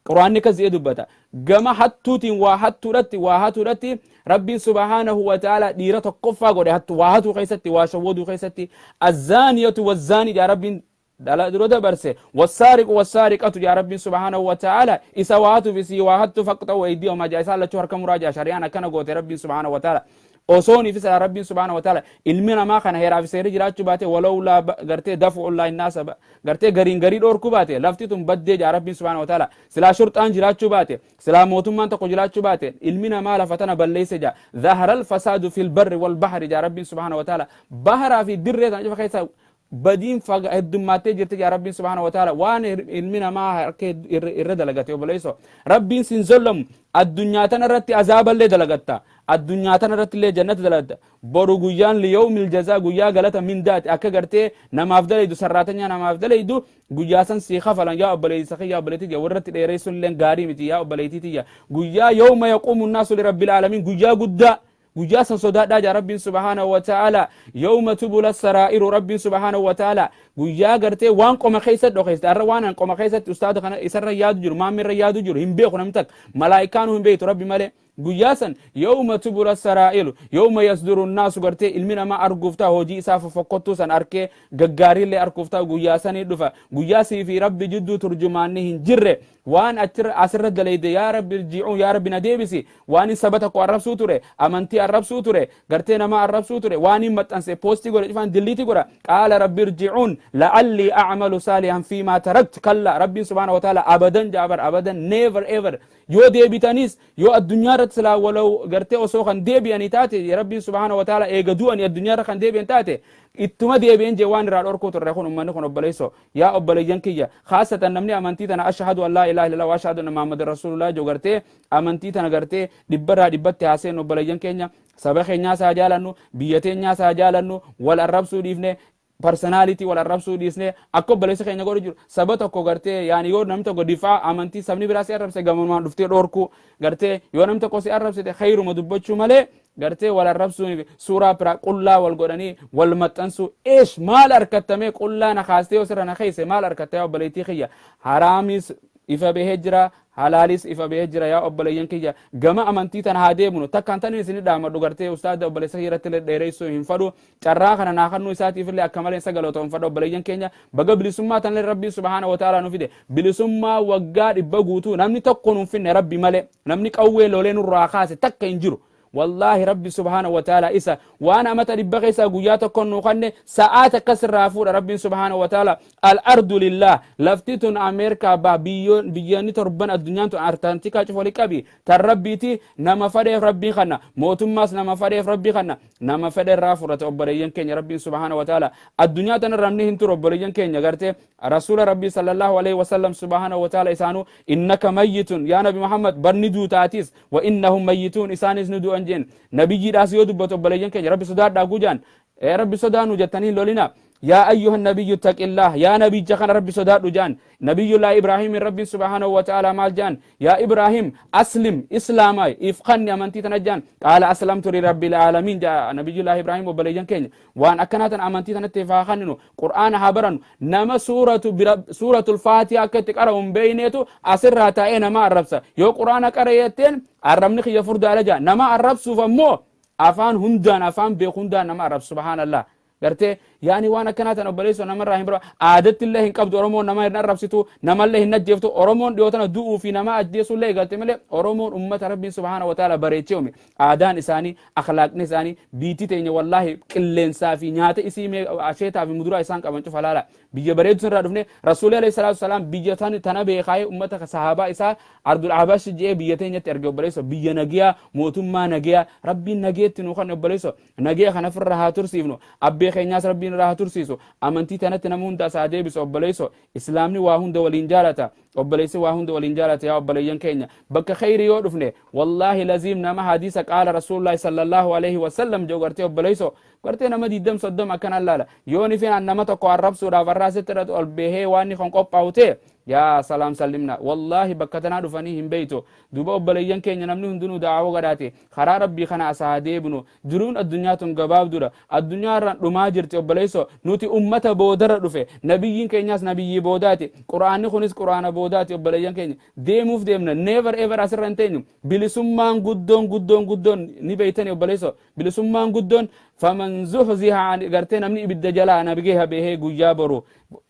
Quraanni akkas jedhee dubbata. Gama hattuutiin, waa hattuudhatti, waa hatuudhatti Rabbiin subhaanahu wa ta'ala dhiira tokkoffaa godhe. Hattu, waa hatuu keessatti, waa shawwaduu keessatti, azzaaniyatu wazzaanii jaa Rabbiin dhala dura dabarse. Wassaariqu wassaariqatu jaa Rabbiin subhaanahu wa ta'ala. Isa waa hatuuf isii waa hattu faqxa'u aydiyahumaa jaa, isaan lachuu harka muraa jaa. Shari'aan akkana goote Rabbiin subhaanahu wa ta'ala. Osoon ifisa Rabbiin subhaanahu wa ta'ala ilmi namaa kana heeraaf seerri jiraachuu baate, walawlaa gartee daf'ullaa innaasa, gartee gariin garii dhoorkuu baate, lafti tun baddee jaa Rabbiin subhaanahu wa ta'ala. Silaa shurxaan jiraachuu baate, silaa mootummaan tokko jiraachuu baate, ilmi namaa lafa tana balleesse jaa. Zaharal fasaadu fil barri wal bahri jaa Rabbiin subhaanahu wa ta'ala. Baharaa fi dirree tana cufa keessa badiin faga heddummaattee jirti jaa Rabbiin subhaanahu wa ta'ala. Waan ilmi namaa harka irra dalagate, obboleesso, Rabbiin sin zollamu. Addunyaa tana irratti azaaballee dalagatta, addunyaa tana irratti illee jannata dalagatta. Boru guyyaan liyawmil jazaa, guyyaa galata mindaati, akka gartee namaaf dalaydu, sarraatanyaa namaaf dalaydu, guyyaa san sii kafalan. Yaa obboleessa kiyya, obboleettii tiyya, warratti dheeressuun illee gaarii miti. Yaa obboleettii tiyya, guyyaa yawma yaquumu nnaasu lirabbil aalamiin, guyyaa guddaa, guyyaa san sodaadhaa jaa Rabbiin subhaanahu wa ta'ala. Yawma tubula saraa'iru, Rabbiin subhaanahu wa ta'ala guyyaa gartee waan qoma keessa dhokeessite. Arra waan an qoma keessatti ustaada kana isarra yaadu jiru, maammirra yaadu jiru hin beeku namni takka, malaa'ikaan hin beektu, Rabbi malee. Guyyaa san yawma tubula saraa'iru, yawma yasduru nnaasu, gartee ilmi namaa arguuf ta'a hojii isaa fofokkottuu san arkee, gaggaariillee arguuf ta'a. Guyyaa sanii dhufa, guyyaa sii fi Rabbi jidduu turjumaanni hin jirre. Waan achirra asirra dalayde, yaa Rabbi irji'uun, yaa Rabbi na deebisi, waan hin saba tokko arrabsuu ture, amantii arrabsuu ture, gartee nama arrabsuu ture, waan hin maxxanse, post godhe cufaan delete godha. Qaala rabbi irji'uun la'allii a'malu saalihan fiimaa taraktu. Kalla, Rabbiin subhaana wa ta'ala abadan jaabar, abadan, never ever. Yoo deebitanis, yoo addunyaa irratti silaa walau gartee osoo kan deebi'anii taate, Rabbiin subhaana wa ta'ala eega du'anii addunyaa irra kan deebi'an taate, ittuma deebi'een jee waan irraa dhorkuu turre. Kun ummanni kun, obboleesso, yaa obboleeyyan kiyya, khaasatan namni amantii tana ashhadu an laa ilaaha illallah wa ashhadu anna Muhammadan rasuulullah jedhu, gartee amantii tana gartee dhibbarraa dhibbatti haaseen, obboleeyyan keenya, saba keenyaas haa jaalannu, biyya teenyaas haa jaalannu. Wal arrabsuu dhiifne, personality wal arrabsuu dhiisne, akka obboleessa keenya godhu jiru, saba tokko gartee yaani yoo namni tokko difaa amantii sabni biraa si arrabse, gamumaan dhuftee dhorkuu, gartee yoo namni tokko si arrabsite khayruma dubbachuu malee, gartee wal arrabsuu, suuraa biraa qullaa wal godhanii wal maxxansuu, eesh maal harkattamee? Qullaa na kaastee yoo sirra na keesse maal harkatta? Yaa obboleettii kiyya, haraamis ifa bahee jira, halaalis ifa bahee jira. Yaa obboleeyyan kiyya, gama amantii tana haa deemnu. Takkaan tan isin dhaamadhu, gartee ustaada obboleessa kiyya irratti illee dheereessuu hin fadhu. Carraa kana naa kannuu isaatiif illee akka malee sagalatoonfadha. Obboleeyyan keenya, baga bilisummaa tanallee Rabbiin subhaana wa ta'ala nu fide. Bilisummaa waggaa 100 guutuu namni tokko nuun finne Rabbi malee. Namni qawwee lolee nurraa kaase takka hin jiru. Wallaahi, Rabbi subhaana wa ta'ala isa waan amata 100 keessaa guyyaa tokko nuu kanne, sa'aat akkas irraa fuudha Rabbiin subhaana wa ta'ala. Al-ardu lillah, lafti tun Ameerikaa baa biyyoonni torban addunyaan tun Antarktikaa cufa wali qabi tan Rabbiiti. Nama fedheef Rabbiin kanna, mootummaas nama fedheef Rabbii kanna, nama fedhe irraa fudhate. Obboleeyyan keenya, Rabbiin subhaana wa ta'ala addunyaa tana namni hin turu. Obboleeyyan keenya, gartee rasuula Rabbii sallallahu alaihi wasallam subhaana wa ta'ala isaanuu innaka mayyitun, yaa Nabi Muhammad, barni duutaatis, wa innahum mayyituun, isaanis ni du'an jeen. Nabiyyiidhaas yoo dubbatu, obboleeyyan keenya, Rabbi sodaadhaa gujaan, Rabbi sodaannu jettanii lolina. Yaa ayyuha nabiyyu ittaqillaah, yaa nabiyya kana Rabbi sodaadhu jaan. Nabiyyullaa Ibraahim Rabbiin subhaanahu wa ta'ala maal jaan? Yaa Ibraahim, aslim, islaama if kanni amantii tana jaan. Qaala aslamtu li rabbil aalamiin jaa Nabiyyullaa Ibraahim. Obboleeyyan keenya, waan akkanaa tan amantii tanatti haa kanninu, Qur'aana haa barannu. Nama suuratul Faatiha akka itti qara'u hin beeyneetu asirraa taa'ee nama arrabsa. Yoo Qur'aana qara'e jetteen, arrabni kiyya furdaadha jaa. Nama arrabsuuf ammoo afaan hundaan, afaan beeku hundaan nama arrabsa. Subhaanallah. Gartee yaani waan akkanaa tan, obboleessoo, namarraa hin barbaadu. Aadatti illee hin qabdu Oromoon. Nama hin arrabsitu, namallee hin ajjeeftu. Oromoon dhiyoo tana du'uu fi nama ajjeesuu illee eegalte malee, Oromoon ummata Rabbiin subhaana wa ta'ala bareechee uume. Aadaan isaanii, akhlaaqni isaanii, biitii teenya, wallaahi, qilleensaa fi nyaata isii, asheetaa fi muduraa isaan qaban cufa laala. Biyya bareedu sanirraa dhufne. Rasuulli alayhi salaatu wasalaam biyya tana beekaayee ummata sahaabaa isaa Ardul Abash je'ee biyya teenyatti erge, obboleessoo. Biyya nagiyaa, mootummaa nagiyaa, Rabbiin nageetti nuu kan, obboleessoo. Nagee kana ofirra haa tursiifnu. Abbee keenyaas Rabbiin irraa haa tursiisu. Amantii tanatti nama hunda as haa deebisu, obboleessoo. Islaamni waa hunda waliin jaalata, obboleessi waa hunda waliin jaalata. Yaa obboleeyyan keenya, bakka kheyri yoo dhufne, wallaahi laziim, nama hadiisa qaala rasuulullaahi sallallahu alaihi wasallam jedhu gartee, obboleessoo, gartee nama 20 30 akkana laala. Yoo ni fenaan nama tokko arrabsuudhaaf arraa sitti irratti ol bahee waan ni kan qophaa'u ta'e, yaa salaam sallimna, wallaahi bakka tanaa dhufanii hin beeytu. Duuba obboleeyyan keenya, namni hundinuu da'awaa godhaate karaa Rabbii kana as haa deebinu. Jiruun addunyaa tun gabaabduudha. Addunyaa irraan dhumaa jirti, obboleessoo. Nuti ummata boodarra dhufe. Nabiyyiin keenyaas nabiyyii boodaati. Quraanni kunis quraana boodaati. Obboleeyyan keenya, deemuuf deemna. Never ever asirra hin teenyu. Bilisummaan guddoon guddoon guddoon ni beeytani, obboleessoo. Bilisummaan guddoon faman zuhziha an gartee namni ibidda jalaa nabigee bahee guyyaa boru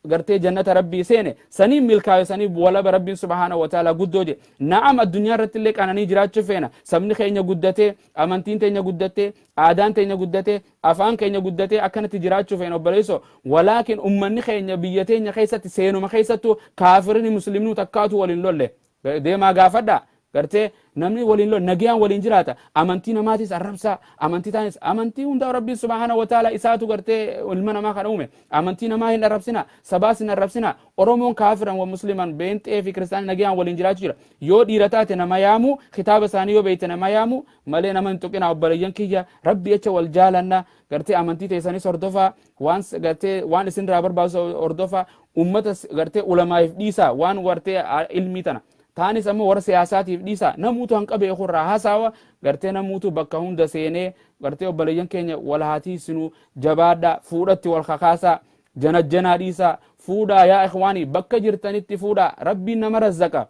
gartee jannata Rabbii seene saniin milkaayo, sanii walaba Rabbiin subhaana wa ta'ala guddoo je. Na'am, addunyaa irratti illee qananii jiraachuu feena. Sabni keenya guddatee, amantiin teenya guddatee, aadaan teenya guddatee, afaan keenya guddatee, akkanatti jiraachuu feena, obboleessoo. Walaakin ummanni keenya biyya teenya keessatti seenuma keessattuu kaafirini muslimnuu takkaatu waliin lolle. Deemaa gaafadha. Gartee namni waliin lolle nagayaan waliin jiraata. Amantii namaatis arrabsaa, amantii taanis, amantii hundaa Rabbiin subhaana wa ta'ala isaatu gartee ilma namaa kana uume. Amantii namaa hin arrabsina, sabaas hin arrabsina. Oromoon kaafiran wa musliman, beenxee fi kiristaanii nagayaan waliin jiraachuu jira. Yoo dhiira taate nama yaamu, kitaaba isaanii yoo beekte nama yaamu malee nama hin tuqina. Obboleeyyan kiyya, Rabbi jecha wal jaalanna. Gartee amantii teessanis hordofaa, waan gartee waan isinirraa barbaachisu hordofaa. Ummata gartee ulamaa'iif dhiisaa, waan gartee ilmii tana taanis ammoo warra siyaasaatiif dhiisaa. Namuutu hanqa beeku irraa hasaawa. Gartee namuutu bakka hunda seenee, gartee obboleeyyan keenya, wal haatiisinuu. Jabaadha, fuudhatti wal kakaasaa, janajjanaa dhiisaa, fuudhaa. Yaa ikhwaanii, bakka jirtanitti fuudhaa. Rabbiin nama razzaqa.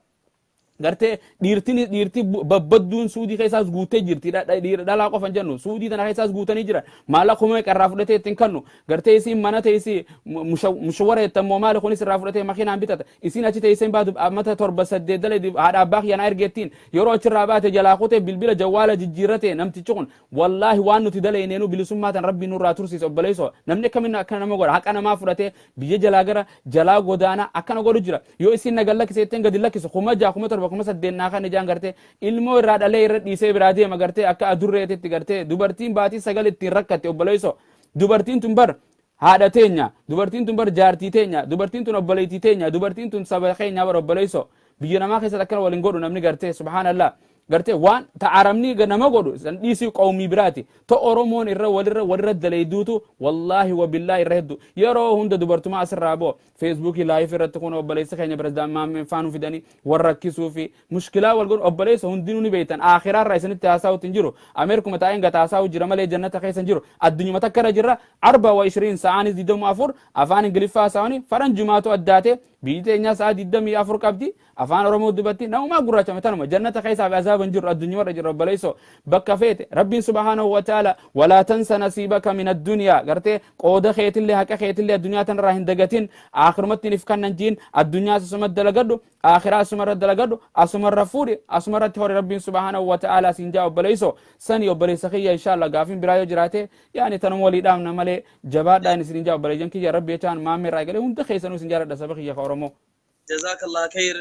Gartee dhiirtiin, dhiirti babbadduun Suudii keessaas guutee jirti. Dhiira dhalaa qofa hin jennu, Suudii tana keessaas guutanii jiran. Maallaqa kuma irraa fudhatee ittiin kannu. Gartee isiin mana teessi mushawara jettammoo, maali kunis irraa fudhatee makiinaan bitata. Isiin achi teessee baatu mata torba saddeet dalee haadha abbaa kiyyanaa ergeettiin. Yeroo achirraa baate jalaa kutee bilbila jawwaala jijjiirrate namtichi kun. Wallaahi, waan nuti daleeneenu bilisummaa tan Rabbiin nurraa tursiise, obboleessoo. Namni akkamiin akkana nama godha? Haqa namaa fudhatee biyya jalaa gara jalaa godaanaa akkana godhu jira. Yoo isiin na gallakkise jetteen gadi lakkisu, 6000, 7000, 8000 naa kan ijaan gartee ilmoo irraa dhalee irra dhiisee biraa deema. Gartee akka adurreetitti gartee dubartiin baatii 9 ittiin rakkatte, obboleessoo. Dubartiin tun bar haadha teenya, dubartiin tun bar jaartii teenya, dubartiin tun obboleettii teenya, dubartiin tun saba keenya bar, obboleessoo. Biyya namaa keessatti akkana waliin godhu namni. Gartee subhaanallah, gartee waan ta'aramni nama godhu san dhiisii, qawmii biraati to Oromoon irra walirra walirra daleeyduutu, wallaahi wabillaahi, irra heddu. Yeroo hunda dubartumaa asirraa boo Feesbuukii live irratti kun obboleessa keenya pirezidaant Maammeen faanuu fidanii wal rakkisuu fi mushkilaa wal godhu. Obboleessa, hundinuu ni beektan. Akhiraa irraa isinitti haasa'utti hin jiru. Ameerikuma taa'een gata haasa'u jira malee jannata keessa hin jiru. Addunyuma takka irra jirra. Arba wa ishiriin sa'aanis 24 afaan Ingiliffaa haasa'anii faranjumaatu addaate. Biyyi teenyaa sa'a 24 qabdi. Afaan Oromoo dubbatti namumaa gurraachame tanuma. Jannata keessaa fi azaaba hin jirru, addunyuma irra jirra, obboleessoo. Bakka feete Rabbiin subhaanahu wa ta'ala walaa tansa nasiibaka min addunyaa, gartee qooda keetillee, haqa keetillee addunyaa tanarraa hin dagatin, aakhirumatti if kannan jiin. Addunyaa asuma dalagadhu, akhiraa asumarra dalagadhu, asumarra fuudhi, asumarratti hori, Rabbiin subhaanahu wa ta'ala siin jaa, obboleessoo. Sani, obboleessa kiyya, inshallah gaafin biraa yoo jiraate yaani tanuma walii dhaamna malee, jabaadhaan isin jaa, obboleeyyan kiyya. Rabbi jechaan maammee irraa eegalee hunda keessanuu isin jaaladha, saba kiyya ka Oromoo. Jazakallah khair,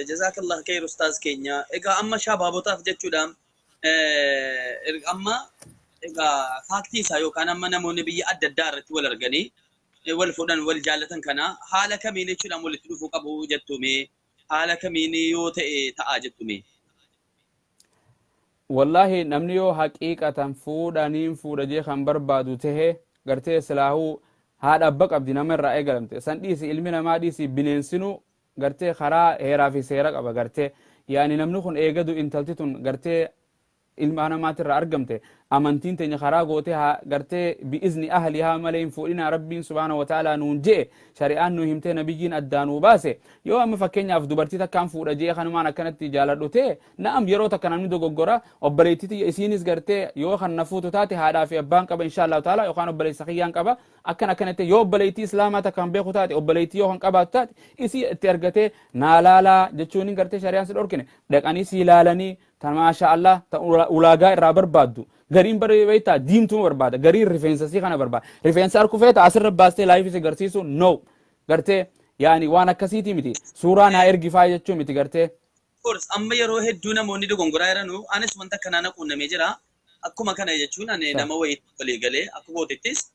jazakallah khair, ustaaz keenya. Egaa amma shabaabotaaf jechuudha. Amma egaa faaktii isaa yookaan amma namoonni biyya adda addaa irratti wal arganii wal fuudhan, wal jaallatan kana haala kamiin jechuudhaan walitti dhufuu qabu jettume? Haala kamiin yoo ta'e ta'a jettume? Wallaahi, namni yoo haqiiqatan fuudhaniin fuudha jee kan barbaadu tahe, gartee silaahuu haadha abba qabdi, nama irraa eegalamte san dhiisi, ilmi namaa dhiisi, bineensinuu gartee karaa heeraa fi seera qaba. Gartee yaani namni kun eegadu intalti tun gartee ilma namaatirraa argamte. Amantiin teenya karaa gootee haa gartee bi'izni ahlihaa malee hin fuudhinaa Rabbiin subhaanahu wa ta'aalaa nuun je'e, shari'aan nu himtee, nabiyyiin addaa nuu baase. Yoo amma fakkeenyaaf dubartii takkaan fuudha je'ee kanumaan akkanatti jaaladhu ta'e, na'am, yeroo takka namni dogoggora. Obboleettii tiyya isiinis gartee yoo kan na fuutu taate, haadhaa fi abbaan qaba insha Allahu ta'ala, yookaan obboleessa kiyyaan qaba akkan akkanatti. Yoo obboleettii islaamaa takka kan beeku taate, obboleettii yoo kan qabaatu taate, isii itti argatee naa laalaa jechuun hin gartee shari'aan si dhorkine. Dhaqanii sii laalanii, ta maasha Allah ta ulaagaa irraa barbaaddu. Gariin beektaa diimtuma barbaada, gariin rifeensa sii kana barbaada. Rifeensa harku feeta asirra baastee live si garsiisu no gartee, yaani waan akkasiitii miti, suuraa naa ergifaa jechuu miti gartee. Course, amma yeroo hedduu namoonni dogongoraa jiranu, anis wanta akkanaa na quunnamee jira. Akkuma kana jechuun ani nama wayii walii galee akka gootettis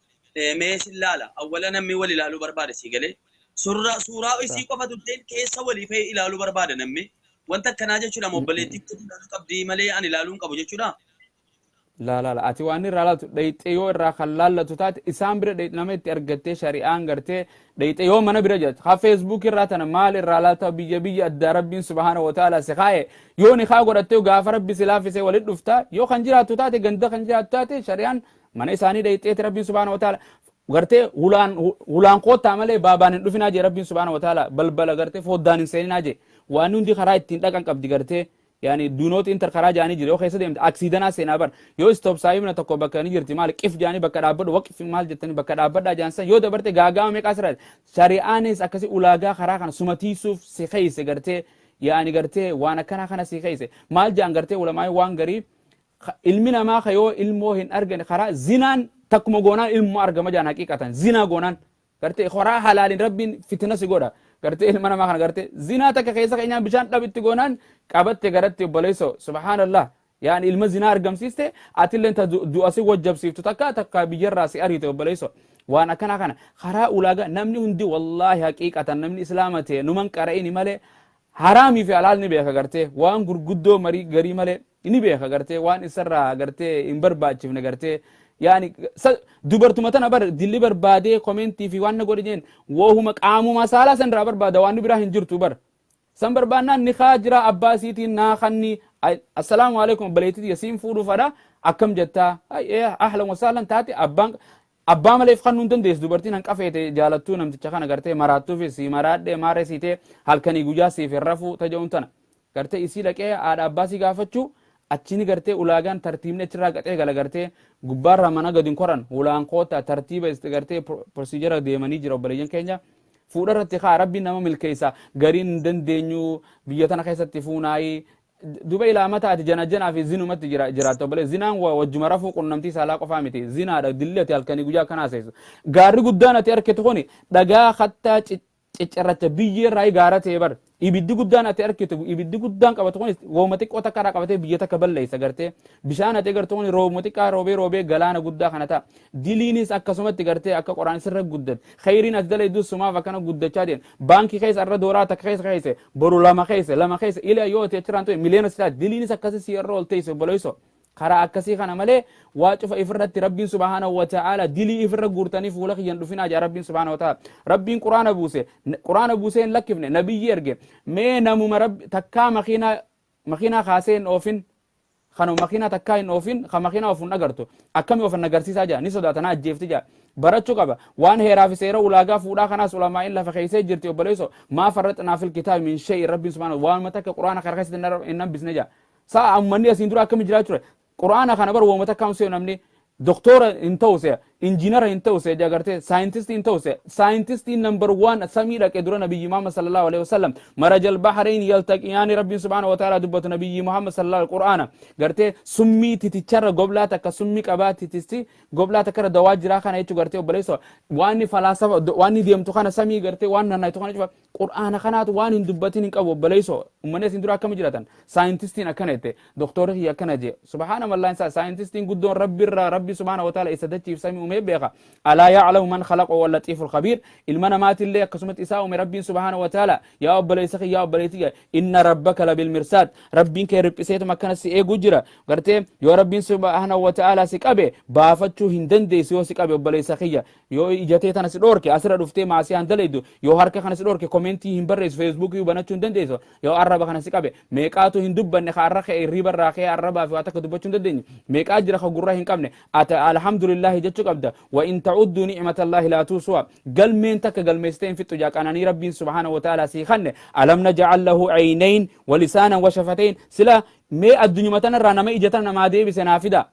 mee sin laala. Awwala namni wal ilaaluu barbaada sii galee. Suuraa isii qofa turteen keessa walii fa'ee ilaaluu barbaada namni. Wanta akkanaa jechuudha obboleettii kootu ilaaluu qabdii malee ani ilaaluu hin qabu jechuudha. Laa laa laa, ati waan irraa laaltu dhayxee, yoo irraa kan laallatu taate, isaan bira dhayxe, nama itti argattee, shari'aan gartee dhayxee yoo mana bira jirtu ha Facebook irraa tana maal irraa laalta? Biyya addaa Rabbiin subhaana wa ta'ala si kaaye. Yoo nikaa godhattee gaafa Rabbi si laaffisee walit dhufta, yoo kan jiraattu taate, ganda kan jiraattu taate, shari'aan mana isaanii dhayxeeti Rabbiin subhaana wa ta'ala gartee hulaan koottaa malee baabaan hin dhufinaa jee. Rabbiin subhaana wa ta'ala balbala gartee foddaan hin seeninaa jee. Waan hundi karaa ittiin dhaqan qabdi gartee, yaani do not enter karaa jaanii jira. Yoo keessa deemte aksiidanaa seenaa bar. Yoo stop saayibna tokko bakka ni jirti, maal qif jaanii bakka dhaabbadhu, waqif maal jettanii bakka dhaabbadhaa jaan san yoo dabarte gaagaama meeqaa sirraa. Shari'aanis akkasi ulaagaa karaa kana sumatiisuuf si keeyse gartee, yaani gartee waan akkanaa kana si keeyse. Maal jaan gartee ulamaa'in waan garii, ilmi namaa ka yoo ilmoo hin argane karaa zinaan takkuma goonaan ilmoo argama jaan. Haqiiqatan zinaa goonaan gartee karaa halaalin Rabbiin fitina si godha gartee. Ilma namaa kana gartee zinaa takka keessa keenyaan bishaan dhabitti goonaan qabatte garatti, obboleesso, subhaanallah, yaani ilma zinaa argamsiiste. Atilleen ta du'a si wajjabsiiftu takka takka biyyarraa si ariite, obboleesso. Waan akkanaa kana karaa ulaagaa namni hundi, wallaahi, haqiiqatan namni islaama ta'e numan qara'ini malee haraamii fi halaal ni beeka gartee. Waan gurguddoo marii garii malee ni beeka gartee, waan isarraa gartee hin barbaachifne gartee. Yaani dubartuma tana bar dilli barbaadee komentii fi waan na godhe jeen wohuma qaamuma saalaa san irraa barbaada, waan biraa hin jirtu bar. San barbaannaan nikaa jira, abbaa isiitiin naa kanni, assalaamu alaikum, obboleettii yasiin fuudhuu fadha, akkam jettaa? Ahlan wasahlan taate. Abbaan abbaa maleef kan nun dandeessu dubartiin hanqafeete jaalattuu namticha kana gartee maraattuufis si maraadhee maarree siitee halkanii guyyaa siif hin rafuu taja'uun tana gartee isii dhaqee haadha abbaa si gaafachuu achini gartee ulaagaan tartiibni achirraa qaxee gala gartee. Gubbaarraa mana gadi hin koran, hulaan koota tartiiba gartee procedure deemanii jira. Obboleeyyan keenya, fuudha irratti kaa Rabbiin nama milkeessa, gariin hin dandeenyu biyya tana keessatti fuunaayii duba ilaa mataati jana janaa fi zinumatti jira jiraatta obbolee. Zinaan wajjuma rafuu qunnamtii saalaa qofaa miti, zinaadha. Dilli ati halkanii guyyaa akkanaa seessu, gaarri guddaan ati arkitu kuni dhagaa kattaa ciccirracha biyyee irraa gaara ta'e bar. Ibiddi guddaan ati arkitu, ibiddi guddaan qabatu kunis wooma xiqqoo takka irraa qabatee biyya takka balleessa gartee. Bishaan ati agartu kun roobuma xiqqaa roobee roobee galaana guddaa kana ta'a. Diliinis akkasumatti gartee akka qoraan sirra guddate. Khayriin ati dalaydu sumaaf akkana guddachaa deema. Baankii keessa irra dooraa takka keessa keessa, boru lama keessa, lama keessa, ila yoo ati achirraan ta'e miliyoona si taate. Diliinis akkasii si irra ol teesse, obboleessoo. Karaa akkasii kana malee waa cufa ifirratti Rabbiin subhaanahu wa ta'aala dilii ifirra guurtanii fuula kiyyan dhufinaa jaa Rabbiin subhaanahu wa ta'aala. Rabbiin quraana buuse, quraana buusee hin lakkifne, nabiyyi erge. Mee namuma Rabbi takkaa makiinaa kaasee hin oofin, kanuma makiinaa takkaa hin oofin, kan makiinaa oofu hin agartu akkami oofan agarsiisaa jira, ni sodaata, na ajjeefti jira. Barachuu qaba waan heeraa fi seera ulaagaa fuudhaa kanaas ulamaa'in lafa keessee jirti, obboleesso. Maa farraxnaa fil kitaabi min shay'in, Rabbiin subhaanahu waan takka quraana kana keessatti hin hambisne jira. Sa'a ummanni asiin dura akkami jiraachuu ture? Quraana kana bar wooma takkaan seenu namni doktora hin ta'u se'a, injiinara hin ta'u se'a, agartee saayintistii hin ta'u se'a. Saayintistiin number one samii dhaqe dura Nabiyyi Muhammad sallallahu alaihi wasallam. Marajal bahrain yaltaqiyaani, Rabbiin subhaanahu wa ta'ala dubbatu Nabiyyi Muhammad sallallahu alaihi quraana gartee summii titicharra goblaa takka summii qabaa, titisti goblaa takka irra dawaa jiraa kana jechuu gartee, obboleessa. Waan falaasafa waan deemtu kana samii gartee waan naannaitu kana cufa qur'aana kanaatu waan hin dubbatin hin qabu, obboleessoo. Ummanni asiin dura akkami jiraatan? Saayintistiin akkana jette, doktorri kiyya akkana jee, subhaana mallaan isaa. Saayintistiin guddoon Rabbi irraa, Rabbi subhaana wa ta'ala isa dachiif samii. uumee beeka. Alaa ya'lamu man khalaqa huwa al-latiiful khabiir. Ilma namaatillee akkasumatti isaa uume Rabbiin subhaanahu wa ta'ala. Yaa obboleessa kiyya, yaa obboleettii kiyya, inna rabbaka labil mirsaad. Rabbiin kee riphiseetuma akkana si eeguu jira. Gartee yoo Rabbiin subhaanahu wa ta'ala si qabe baafachuu hin dandeessu. Yoo si qabe, obboleessa kiyya, yoo ijatee tana si dhoorke asirra dhuftee maasiyaan dalaydu, yoo harka kana si dhoorke komentii hin barreessu, feesbuukii banachuu hin dandeessu. Yoo arraba kana si qabe, meeqaatu hin dubbanne ka arra ka'e hirriba irraa ka'e arrabaa fi waa takka dubbachuu hin dandeenye? Meeqaa jira ka gurra hin qabne? Ata alhamdulillahi jechuu qabda. Wa in ta'udduu ni'matallahi laa tuusuha, galmeen takka galmeessitee hin fixxu jaa. Qananii Rabbiin subhaanahu wa ta'ala sii kanne, alam naj'al lahu aynayn wa lisaanan wa shafatayn. Sila mee addunyuma tanarraa nama ija tana namaa deebise naa fida.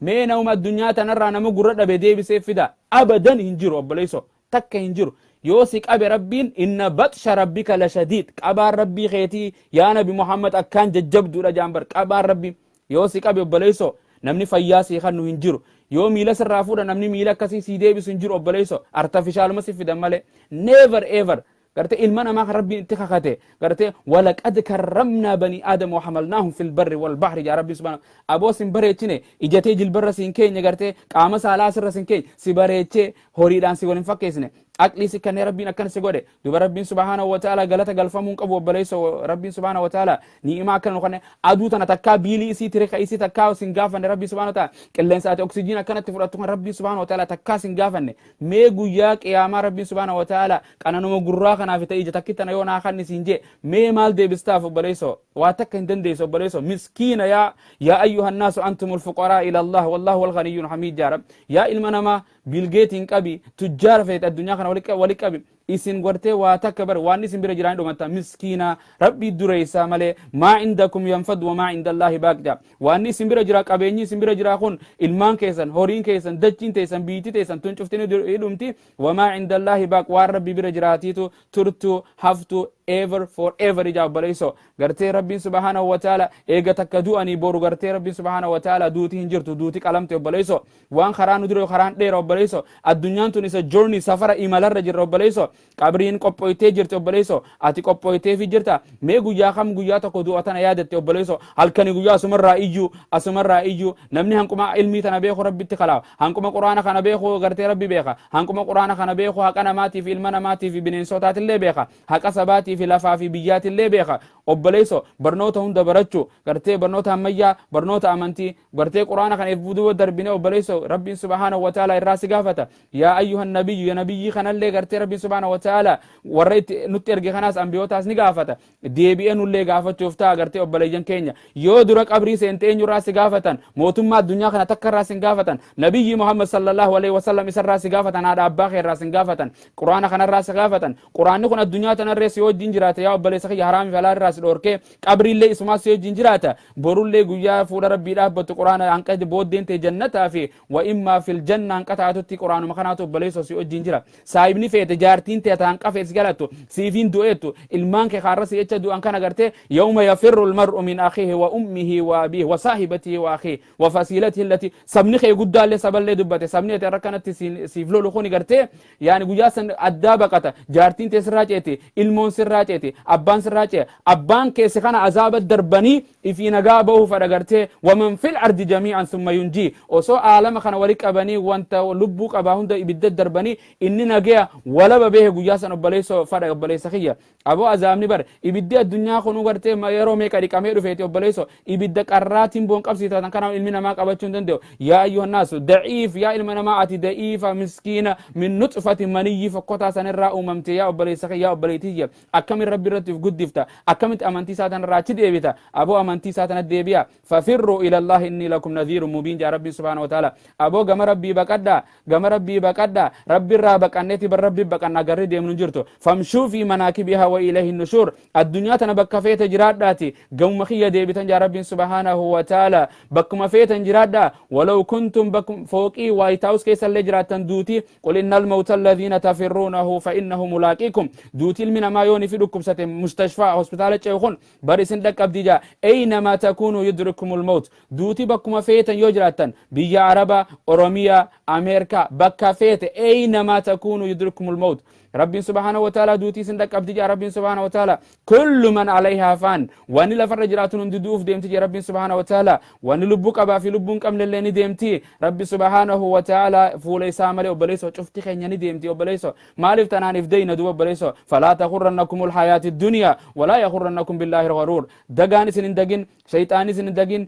Mee nama addunyaa tanarraa nama gurra dhabe deebisee fida. Abadan hin jiru, obboleesso, takka hin jiru. Yoo si qabe Rabbiin, inna baxsha rabbika la shadiid, qabaan Rabbii keetii, yaa Nabi Muhammad, akkaan jajjabduudha jaan bar. Qabaan Rabbii yoo si qabe, obboleesso, namni fayyaa sii kannu hin jiru. Yoo miila sirraa fuudha, namni miila akkasii sii deebisu hin jiru, obboleesso. Artificialuma si fidan malee, never ever. Gartee ilma namaa kan Rabbiin itti kakate, gartee walaqad karramnaa banii aadama wa hamalnaahum fil barri wal bahri jaa Rabbiin subhaanahu. Aboo, sin bareechine, ijatee jilbarra siin keenye, gartee qaama saalaa sirra sin keenye, si bareechee, horiidhaan si waliin fakkeessine, aqlii si kannee, Rabbiin akkana si godhe. Duba Rabbiin subhaanahu wa ta'ala galata galfamuu hin qabu, obboleessa. Rabbiin subhaanahu wa ta'ala ni'imaa akkana nu kanne. Aduu tana takkaa biilii isii, tirika isii takkaa sin gaafanne Rabbiin subhaanahu wa ta'ala. Qilleensa ati oksijiin akkanatti fudhattu kan Rabbiin subhaanahu wa ta'ala takkaa sin gaafanne. Mee guyyaa qiyaamaa Rabbiin subhaanahu wa ta'ala qananuma gurraa kanaaf ta'e ija takki tana yoo naa kanni siin jee, mee maal deebistaaf, obboleessoo? Waa takka hin dandeessu, obboleessoo. Miskiina yaa ayyuhan naasu antumul fuqaraa ila Allah wallahu wal ghaniyyun hamiid jaa Rabbi. Yaa ilma namaa, Biilgeetiin qabi, tujjaara feete addunyaa kana wali qabi, isin gartee waa takka bar waan isin bira jiraan dhumatta. Miskiina, Rabbii dureessaa malee. Maa indakum yanfad wa maa inda Allaahi baaq jaa. Waan isin bira jira, qabeenyi isin bira jira kun, ilmaan keessan, horiin keessan, dachiin teessan, biitti teessan tun cufti ni dhumti. Wa maa inda Allaahi baaq, waan Rabbii bira jiraatiitu turtu, haftu, ever for ever ijaa. Obboleessoo, gartee Rabbiin subhaanahu wa ta'ala eega takka du'anii boru gartee Rabbiin subhaanahu wa ta'ala duuti hin jirtu, duuti qalamte, obboleessoo. Waan karaa nu dura karaan dheera, obboleessoo. Addunyaan tun isa journey, safara imalarra jirra, obboleessoo. Qabriin qophooytee jirti, obboleessoo. Ati qophooyteefi jirta? Mee guyyaa kam guyyaa tokko du'a tana yaadatte, obboleessoo? Halkani guyyaa asumarraa iyyuu, asumarraa iyyuu. Namni hanquma ilmii tana beeku Rabbitti kalaawa. Hanquma Quraana kana beeku gartee Rabbi beeka. Hanquma Quraana kana beeku haqa namaatii fi ilma namaatii fi bineensotaatillee beeka, haqa sabaatii fi lafaa fi biyyaatillee beeka. Obboleessoo, barnoota hunda barachuu, gartee barnoota ammayyaa, barnoota amantii, gartee Quraana kana if duuba darbine, obboleessoo, Rabbiin subhaanahu wa ta'ala irraa si gaafata. Yaa ayyuhan nabiyyu, ya nabiyyii kanallee gartee Rabbiin subhaanahu wa ta'ala warra itti nutti erge kanaas, ambiyootaas ni gaafata. Deebi'ee nullee gaafachuuf ta'a. Gartee obboleeyyan keenya, yoo dura qabrii seente eenyurraa si gaafatan? Mootummaa addunyaa kana takka irraa sin gaafatan. Nabiyyi Muhammad sallallahu alaihi wasallam isarraa si gaafatan. Haadha abbaa kee irraa sin gaafatan. Quraana kanarraa si gaafatan. Quraanni kun addunyaa tanarree si wajjin jiraata, yaa obboleessa kiyya. Haraami fi halaal irraa si dhoorkee qabriillee isumaa si wajjin jiraata. Borullee guyyaa fuula Rabbii dhaabbattu Quraana hanqa booddeen ta'e jannataa fi wa immaa fil janna hanqa taatutti Quraanuma kanaatu, obboleessa, si wajjin jira. Saahibni feete, jaartiin ta'e hanqa feete si galattu siifiin du'eettu, ilmaan kee kaarra si jecha du'an kana gartee yawma yafirru almar'u min akhiihi wa ummihi wa abiihi wa saahibatihi wa akhiihi wa fasiilatihi allati. Sabni kee guddaallee saballee dubbate, sabni ati har'a kanatti siif lolu kuni gartee yaani guyyaa san addaa baqata. Jaartiin tee sirraa ceeti, ilmoon sirraa ceeti, abbaan sirraa ce'e. Abbaan keessa kana azaaba darbanii ifii nagaa bahuu fadha. Gartee waman fil ardi jamii'an summa yunjii, osoo aalama kana wali qabanii wanta lubbuu qabaa hunda ibidda darbanii inni nagaya walaba behe guyyaa san, obboleessa, fadha. Obboleessa kiyya, aboo, azaabni bar ibiddi addunyaa kunuu gartee yeroo meeqa dhiqamee dhufeeti, obboleesso. Ibidda qarraatiin boon qabsiifatan kana ilmi namaa qabachuu hin danda'u. Yaa ayyuhan naasu daciif, yaa ilma namaa, ati da'iifa, miskiina, min nuxfati maniyyi fokkotaa sanirraa uumamte. Yaa obboleessa kiyya, yaa obboleettii, akkamin Rabbi irratti of guddifta? Akkamitti amantii isaa tanarraa achi deebita? Aboo, amantii isaa tana deebi'a. Fafirruu ila Allahi inni lakum nadhiirun mubiin jaa Rabbiin subhaanahu wa ta'ala. Aboo, gama Rabbii baqadhaa, gama Rabbii baqadhaa. Rabbi irraa baqanneeti bar Rabbi baqannaa garri deemnu jirtu. Famshuu fi manaakibihaa wa ilayhi nushuur. Addunyaa tana bakka feete jiraadhaati gamuma kiyya deebitan jaa Rabbiin subhaanahu wa ta'ala. Bakkuma feetan jiraadhaa, walaw kuntum bakkum fooqii White House keessallee jiraattan duuti. Qul innal mawta alladhiina tafirruunahu fa innahu mulaaqiikum. Duuti ilmi namaa yoo ni fi dhukkubsate mustashfaa hospitaala ce'u kun bar isin dhaqqabdi jaa. Aynamaa takuunuu yudrikumul mawt. Duuti bakkuma feetan yoo jiraattan, biyya Arabaa, Oromiyaa, Ameerikaa, bakka feete, aynamaa takuunuu yudrikumul mawt. Rabbiin subhaanahu wa ta'ala duutii isin dhaqqabdi jaa Rabbiin subhaanahu wa ta'ala. Kullu man alayhaa faan, wanni lafarra jiraatun hundi du'uuf deemti jee Rabbiin subhaanahu wa ta'ala. Wanni lubbuu qabaa fi lubbuu hin qabne illee ni deemti. Rabbi subhaanahu wa ta'ala fuula isaa malee, obboleessoo, cufti keenya ni deemti. Obboleessoo, maaliif tanaan if dayna duuba, obboleessoo? Falaa taghurrannakumul hayaati duniyaa walaa yaghurrannakum billaahi gharuur. Dagaan isin hin dagin, shayxaanni isin hin dagin,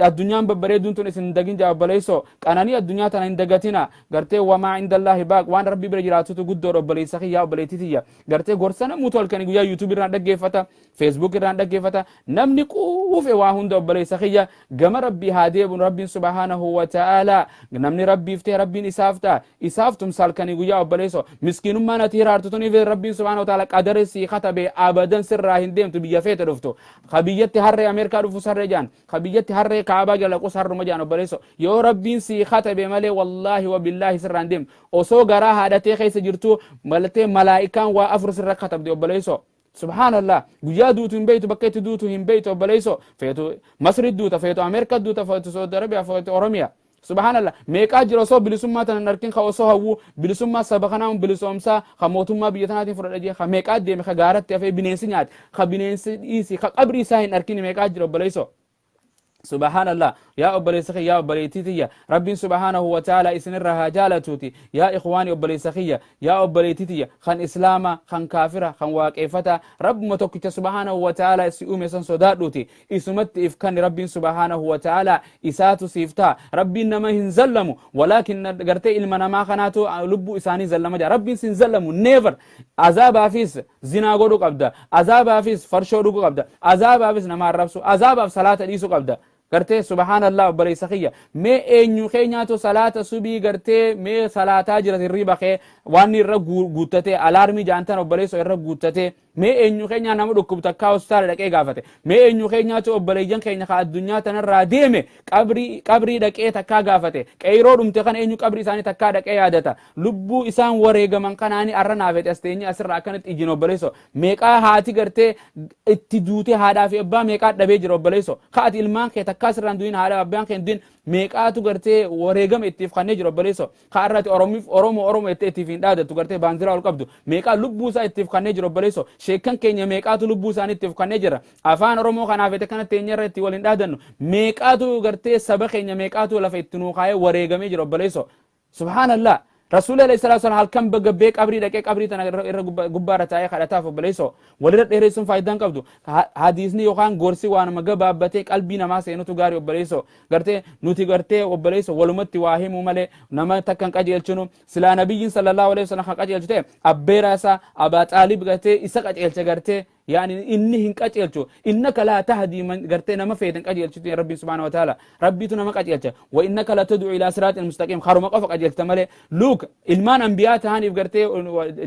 addunyaan babbareeduun tun isin hin dagin jaa obboleessoo. Qananii addunyaa tana hin dagatina. Gartee wamaa indallaahi baaq, waan Rabbi bira jiraatutu guddoodha. Obboleessa kiyyaa, obboleettii tiyya, gartee gorsa namuutu halkanii guyyaa YouTube irraan dhaggeeffata, Facebook irraan dhaggeeffata, namni quufe waa hunda. Obboleessa kiyya, gama Rabbii haa deebinu. Rabbiin subhaanahu wa ta'ala, namni Rabbiif ta'e Rabbiin isaaf ta'a, isaaf tumsa halkanii guyyaa. Obboleesso, miskiinummaan ati hiraartu tuniif Rabbiin subhaanahu wa ta'ala qadara sii katabe abadan sirraa hin deemtu. Biyya feete dhuftu, ka biyyatti harree Ameerikaa dhufus harree jaan, ka biyyatti harree Kaabaa jala dhaqus harruma jaan. Obboleesso, yoo Rabbiin sii katabe malee, wallaahi wa billaahi, sirraa hin deemtu. Osoo garaa haadhatee keessa jirtu malatee malaa'ikaan waa afur sirra katabde. Obboleesso, subhaanallah, guyyaa duutu hin beeytu, bakka itti duutu hin beeytu. Obboleesso, feetu Masri duuta, feetu Ameerikaa duuta, feetu Saudi Arabiyaa, feetu Oromiyaa. Subhaanallah, meeqaa jira osoo bilisummaa tana hin arkin, ka osoo hawwuu bilisummaa saba kanaa bilisoomsaa, ka mootummaa biyya tanaatiin fudhadha jee, ka meeqaa deeme, ka gaaratti hafee bineensi nyaate, ka bineensi dhiisi, ka qabrii isaa hin arkin meeqaa jira, obboleessoo? Subhaanallah, yaa obboleessa kiyya, yaa obboleettii tiyya, Rabbiin subhaanahu wa ta'ala isinirra haa jaalatuuti. Yaa ikhwaani, obboleessa kiyya, yaa obboleettii tiyya, kan Islaama, kan kaafira, kan waaqeeffata, Rabbuma tokkicha subhaanahu wa ta'ala si uume san sodaadhuuti isumatti if kanni. Rabbiin subhaanahu wa ta'ala isaatu siif ta'a. Rabbiin nama hin zallamu, walaakin gartee ilma namaa kanaatu lubbuu isaanii zallama jira. Rabbiin sin zallamu, never. Azaabaafis zinaa godhuu qabda, azaabaafis farshoo dhuguu qabda, azaabaafis nama arrabsu, azaabaaf salaata dhiisuu qabda. Gartee subhaanallah, obboleessa kiyya, mee eenyu keenyaatu salaata subii gartee mee salaataa jira? Hirriba kee waan irra guuttatee, alaarmii jaantan, obboleessa, irra guuttatee, mee eenyu keenyaa nama dhukkubu takkaa hospitaala dhaqee gaafate? Mee eenyu keenyaatu obboleeyyan keenya ka addunyaa tanarraa deeme qabrii dhaqee takkaa gaafate? Qeyroo dhumte kana eenyu qabrii isaanii takkaa dhaqee yaadata? Lubbuu isaan wareegaman kanaani arra naafete as teenye asirraa akkanatti ijin. Obboleesso, meeqaa haati gartee itti duute, haadhaa fi abbaa meeqaa dhabee jira? Obboleesso, ka ati ilmaan kee takkaa sirraan du'in, haadha abbaan kee hin du'in, meeqaatu gartee wareegama ittiif kannee jira? Obboleesso, ka arra ati Oromiif Oromoo Oromoo jettee ittiif hin dhaadattu, gartee baandiraa ol qabdu, meeqaa lubbuu isaa ittiif kannee jira? Obboleesso, sheekkan keenya meeqaatu lubbuu isaanii ittiif kannee jira? Afaan Oromoo kanaaf jette kana teenyarra itti waliin dhaadannu, meeqaatu gartee saba keenya meeqaatu lafa itti nuu kaayee wareegamee jira? Obboleesso, subhaanallah, Rasuulli alayhi salaatu wasallam halkan gabbee qabrii dhaqee qabrii tana irra gubbaarra taa'ee kadhataaf. Obboleessoo, walirra dheeressuun faayidaa hin qabdu. Hadiisni yookaan gorsi waanuma gabaabbatee qalbii namaa seenutu gaarii. Obboleessoo, gartee nuti gartee, obboleessoo, walumatti waa himuu malee nama takka hin qajeelchinu. Silaa nabiyyiin sallallahu alaihi wasallam kan qajeelchu ta'e, abbeeraa isaa Abaa Xaalib gartee isa qajeelche. Gartee yaani inni hin qajeelchu, innaka laa tahdii man, gartee nama feeten qajeelchitu. Rabbiin subhaanahu wa ta'ala, Rabbiitu nama qajeelcha. Wa innaka la tad'u ila siraatin mustaqim, karuma qofa qajeelchita malee. Luuk ilmaan anbiyaa tahaniif gartee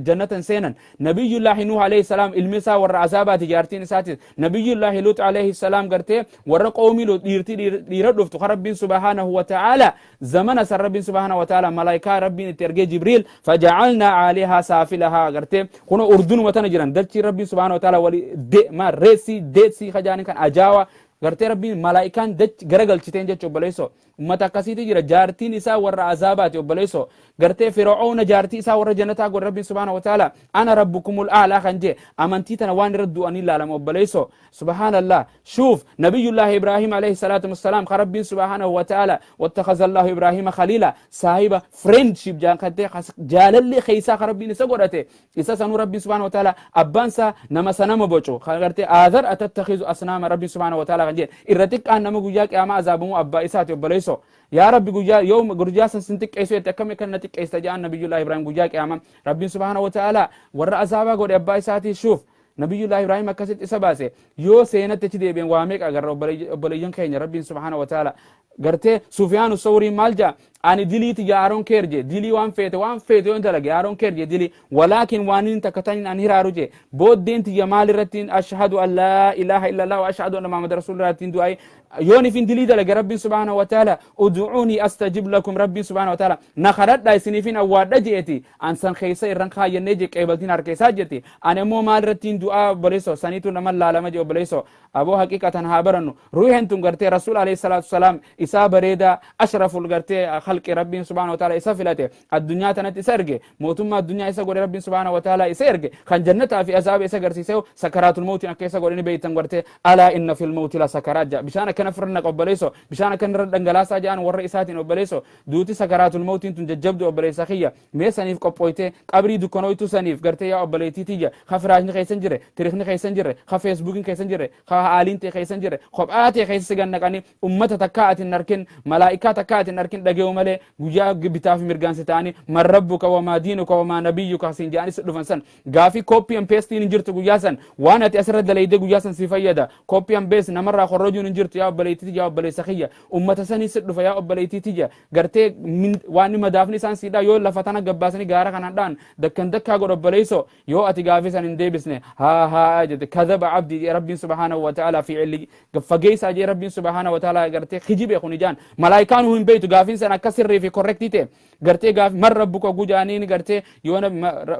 jannatan seenan. Nabiyyullaahi Nuuh alayhi salaam ilmi isaa warra azaabaati, jaartiin isaatis. Nabiyyullaahi Luut alayhi salaam gartee warra qawmii Luut, dhiirtii dhiira dhuftu, kan Rabbiin subhaanahu wa ta'ala zamana san Rabbiin subhaanahu wa ta'ala malaayikaa Rabbiin itti ergee Jibriil, faja'alnaa caalihaa saafilahaa, gartee kuno urdunuma tana jiran dachii Rabbiin subhaanahu wa ta'ala wali de ma reesii deetsii kajaanii kan ajaawa, gartee Rabbiin malaayikaan dach garagalchiteen jecha. Obboleessoo, ummata akkasiitu jira, jaartiin isaa warra azaabaati. Obboleessoo, gartee Fir'auna jaartii isaa warra jannataa godhe Rabbiin subhaanahu wa ta'ala. Ana rabbukumul a'laa kan jee, amantii tana waan irra du'anii ilaalama. Obboleessoo, subhaanallah, shuuf, nabiyullahi Ibraahim alayhi salaatu wassalaam, ka Rabbiin subhaanahu wa ta'ala wattakhadha Allahu Ibraahima khaliila, saahiba, friendship jaan kan ta'e, jaalalli keessaa ka Rabbiin isa godhate, isa sanuu Rabbiin subhaanahu wa ta'ala abbaan isaa nama sanama bocu kan gartee aadhar atattakhizu asnaama, Rabbiin subhaanahu wa ta'ala kan jedhe, irra xiqqaan nama guyyaa qiyaamaa azaabamuu abbaa isaati. Obboleessoo, yaa Rabbi, guyyaa yoo guyyaa san sin xiqqeessu jette, akkami akka na xiqqeessa jedhan nabiyullahi Ibraahim guyyaa qiyaamaa. Rabbiin subhaanahu wa ta'ala warra azaabaa godhe abbaa isaatii. Shuuf, nabiyullahi Ibraahim akkasitti isa baase. Yoo seenatti achi deebi'en waa meeqa agarra. Obboleeyyan keenya, Rabbiin subhaanahu wa ta'ala gartee Sufyaanu Sawriin maal jaa? Ani dilii tiyya I don't care je, dilii waan feete waan feete yoo dalage I don't care je dilii, walaakin waan inni takka taniin an hiraaru je, booddeen tiyya maal irratti? Ashhadu an laa ilaaha illallah wa ashhadu anna Muhammad rasulullah ittiin du'aayi. Yoon ifin dilii dalage, Rabbiin subhaanahu wa ta'ala ud'uunii astajib lakum, Rabbiin subhaanahu wa ta'ala na kadhadha isiniifin awwaadha je'eti, an san keessa irran kaayyannee je, qeebaltiin harka isaa jetti. Ani ammoo maal irrattiin du'aa? Obboleessoo, saniitu nama laalama je. Obboleessoo, aboo haqiqatan haa barannu. Ruuhen tun gartee Rasuul alayhi salaatu wasalaam isaa bareedaa ashraful gartee. khalqi. Rabbiin subhaanahu wa ta'ala isa filate, addunyaa tanatti isa erge, mootummaa addunyaa isa godhe. Rabbiin subhaanahu wa ta'ala isa erge kan jannataa fi azaaba isa agarsiise. Sakaraatul mawtiin akka isa godhe ni beeytan. Gartee alaa inna fil mawti la sakaraat jedha. Bishaan akkana firra naqa, obboleesso, bishaan akkana irra dhangalaasaa jedhan warra isaatiin. Obboleesso, duuti sakaraatul mawtiin tun jajjabdu. Obboleessa kiyya, mee saniif qophooytee qabrii dukkanooytuu saniif gartee, yaa obboleettii tiyya, ka firaashni keessa hin jirre, tirikni keessa hin jirre, ka feesbuukiin keessa hin jirre, ka haaliin ta'e keessa hin jirre, kophaa ta'e keessa si gannaqanii, ummata takkaa ati hin arkin, malaa'ikaa takkaa ati hin arkin, dhage'u malee, guyyaa bitaa fi mirgaan si ta'anii "Man rabbuka, wamaa diinuka, wamaa nabiyyuka" siin jedhanii si dhufan san, gaafii copy and pastiin hin jirtu guyyaa san. Waan ati asirra dalaydee guyyaa san si fayyada. Copy and paste namarraa korrojuun hin jirtu, yaa obboleettii, yaa obboleessa kiyya. Ummata sanii si dhufa, yaa obboleettii tiyya. Gartee waan madaafni isaan siidhaa yoo lafa tana gabbaasanii gaara kanaan dhaan dakkan dakkaa godha. Obboleesso, yoo ati gaafii san hin deebisne, haa haa jette, "Kadhaba abdii" jee Rabbiin subhaanahu wa ta'ala, fi cilli fageessaa jee Rabbiin subhaanahu wa ta'ala. Gartee kijibe kun ijaan malaayikaan hin beeytu gaafiin san akka sirrii fi correctii ta'e. Gartee gaafi "Man rabbuka" gujaaniin, gartee yoo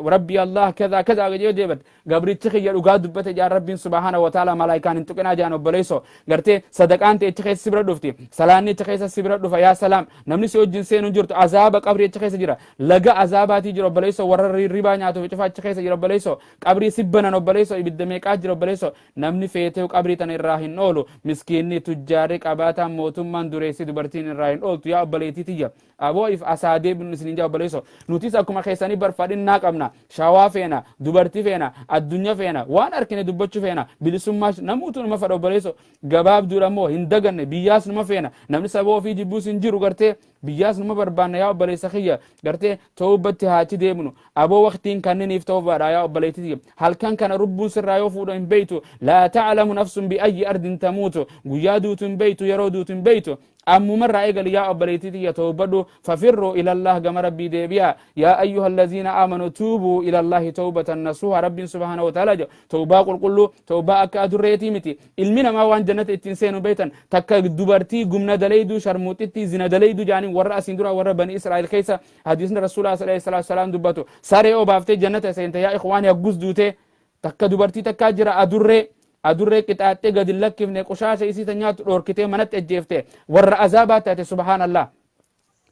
"Rabbi Allah kaza kaza" jee deebat, "Gabrichi kiyya dhugaa dubbate" jaan Rabbiin subhaanahu wa ta'ala. Malaayikaan hin tuqinaa jaan. Obboleesso, gartee sadaqaan ta'e achi keessa si bira dhufti, salaanni achi keessa si bira dhufa. Yaa salaam, namni si wajjin seenu hin jirtu. Azaaba qabrii achi keessa jira, laga azaabaatii jira, obboleesso. Warra ribaa nyaatuuf cufa achi keessa jira, obboleesso. Qabrii sibbanan, obboleesso, ibidda meeqaa jira. Obboleesso, namni feetee qabrii tana irraa hin oolu. Miskiinni, tujjaarri, qabaataan, mootummaan, dureessi, dubartiin irraa hin ooltu. Yaa obboleettii tiyya, aboo if asaa deebinu isinin jaa. Obboleesso, nutis akkuma keessanii barfadhinnaa qabna. Shawaa feena, dubartii feena, addunyaa feena, waan arkine dubbachuu feena, bilisummaa namuutu numa fedha. Obboleesso, gabaabduudha immoo hin daganne, biyyaas numa feena. Namni saba ofii jibbuus hin jiru. Gartee biyyaas numa barbaanna. Yaa obboleessa kiyya, gartee tawbatti haachi deemnu. Aboo, waqtiin kanniniif tawbaadha. Yaa obboleettii tiyya, halkan kana rubbuun sirraa yoo fuudha hin beeytu. Laa ta'lamu nafsun biayyi ardin tamuutu. Guyyaa duutu hin beeytu, yeroo duutu hin beeytu. Ammumarraa eegali, yaa obboleettii tiyya, tawbadhu. Fafirruu ilallah, gama Rabbii deebi'a. Yaa ayyuha allaziina aamanuu tuubuu ilallahi tawbatan nasuha, Rabbiin subhaanahu wa ta'ala jedhu. Tawbaa qulqulluu, tawbaa akka adurreetii miti. Ilmi namaa waan jannata ittiin seenu beektan takka dubartii gumna daleeyduu, sharmuuxitti, zina daleeyduu jaaniin warra asiin dura, warra bani Israa'el keessa hadiisni Rasuulaa sallallahu alaihi wasallam dubbatu, saree obaaftee jannata seente. Yaa ikhwaani, haggus duutee takka dubartii takkaa jira, adurree qixaaxxee gadi lakkifne, qushaasha isii ta nyaattu dhoorkitee manatti ajjeefte, warra azaabaa taate. Subhaanallah.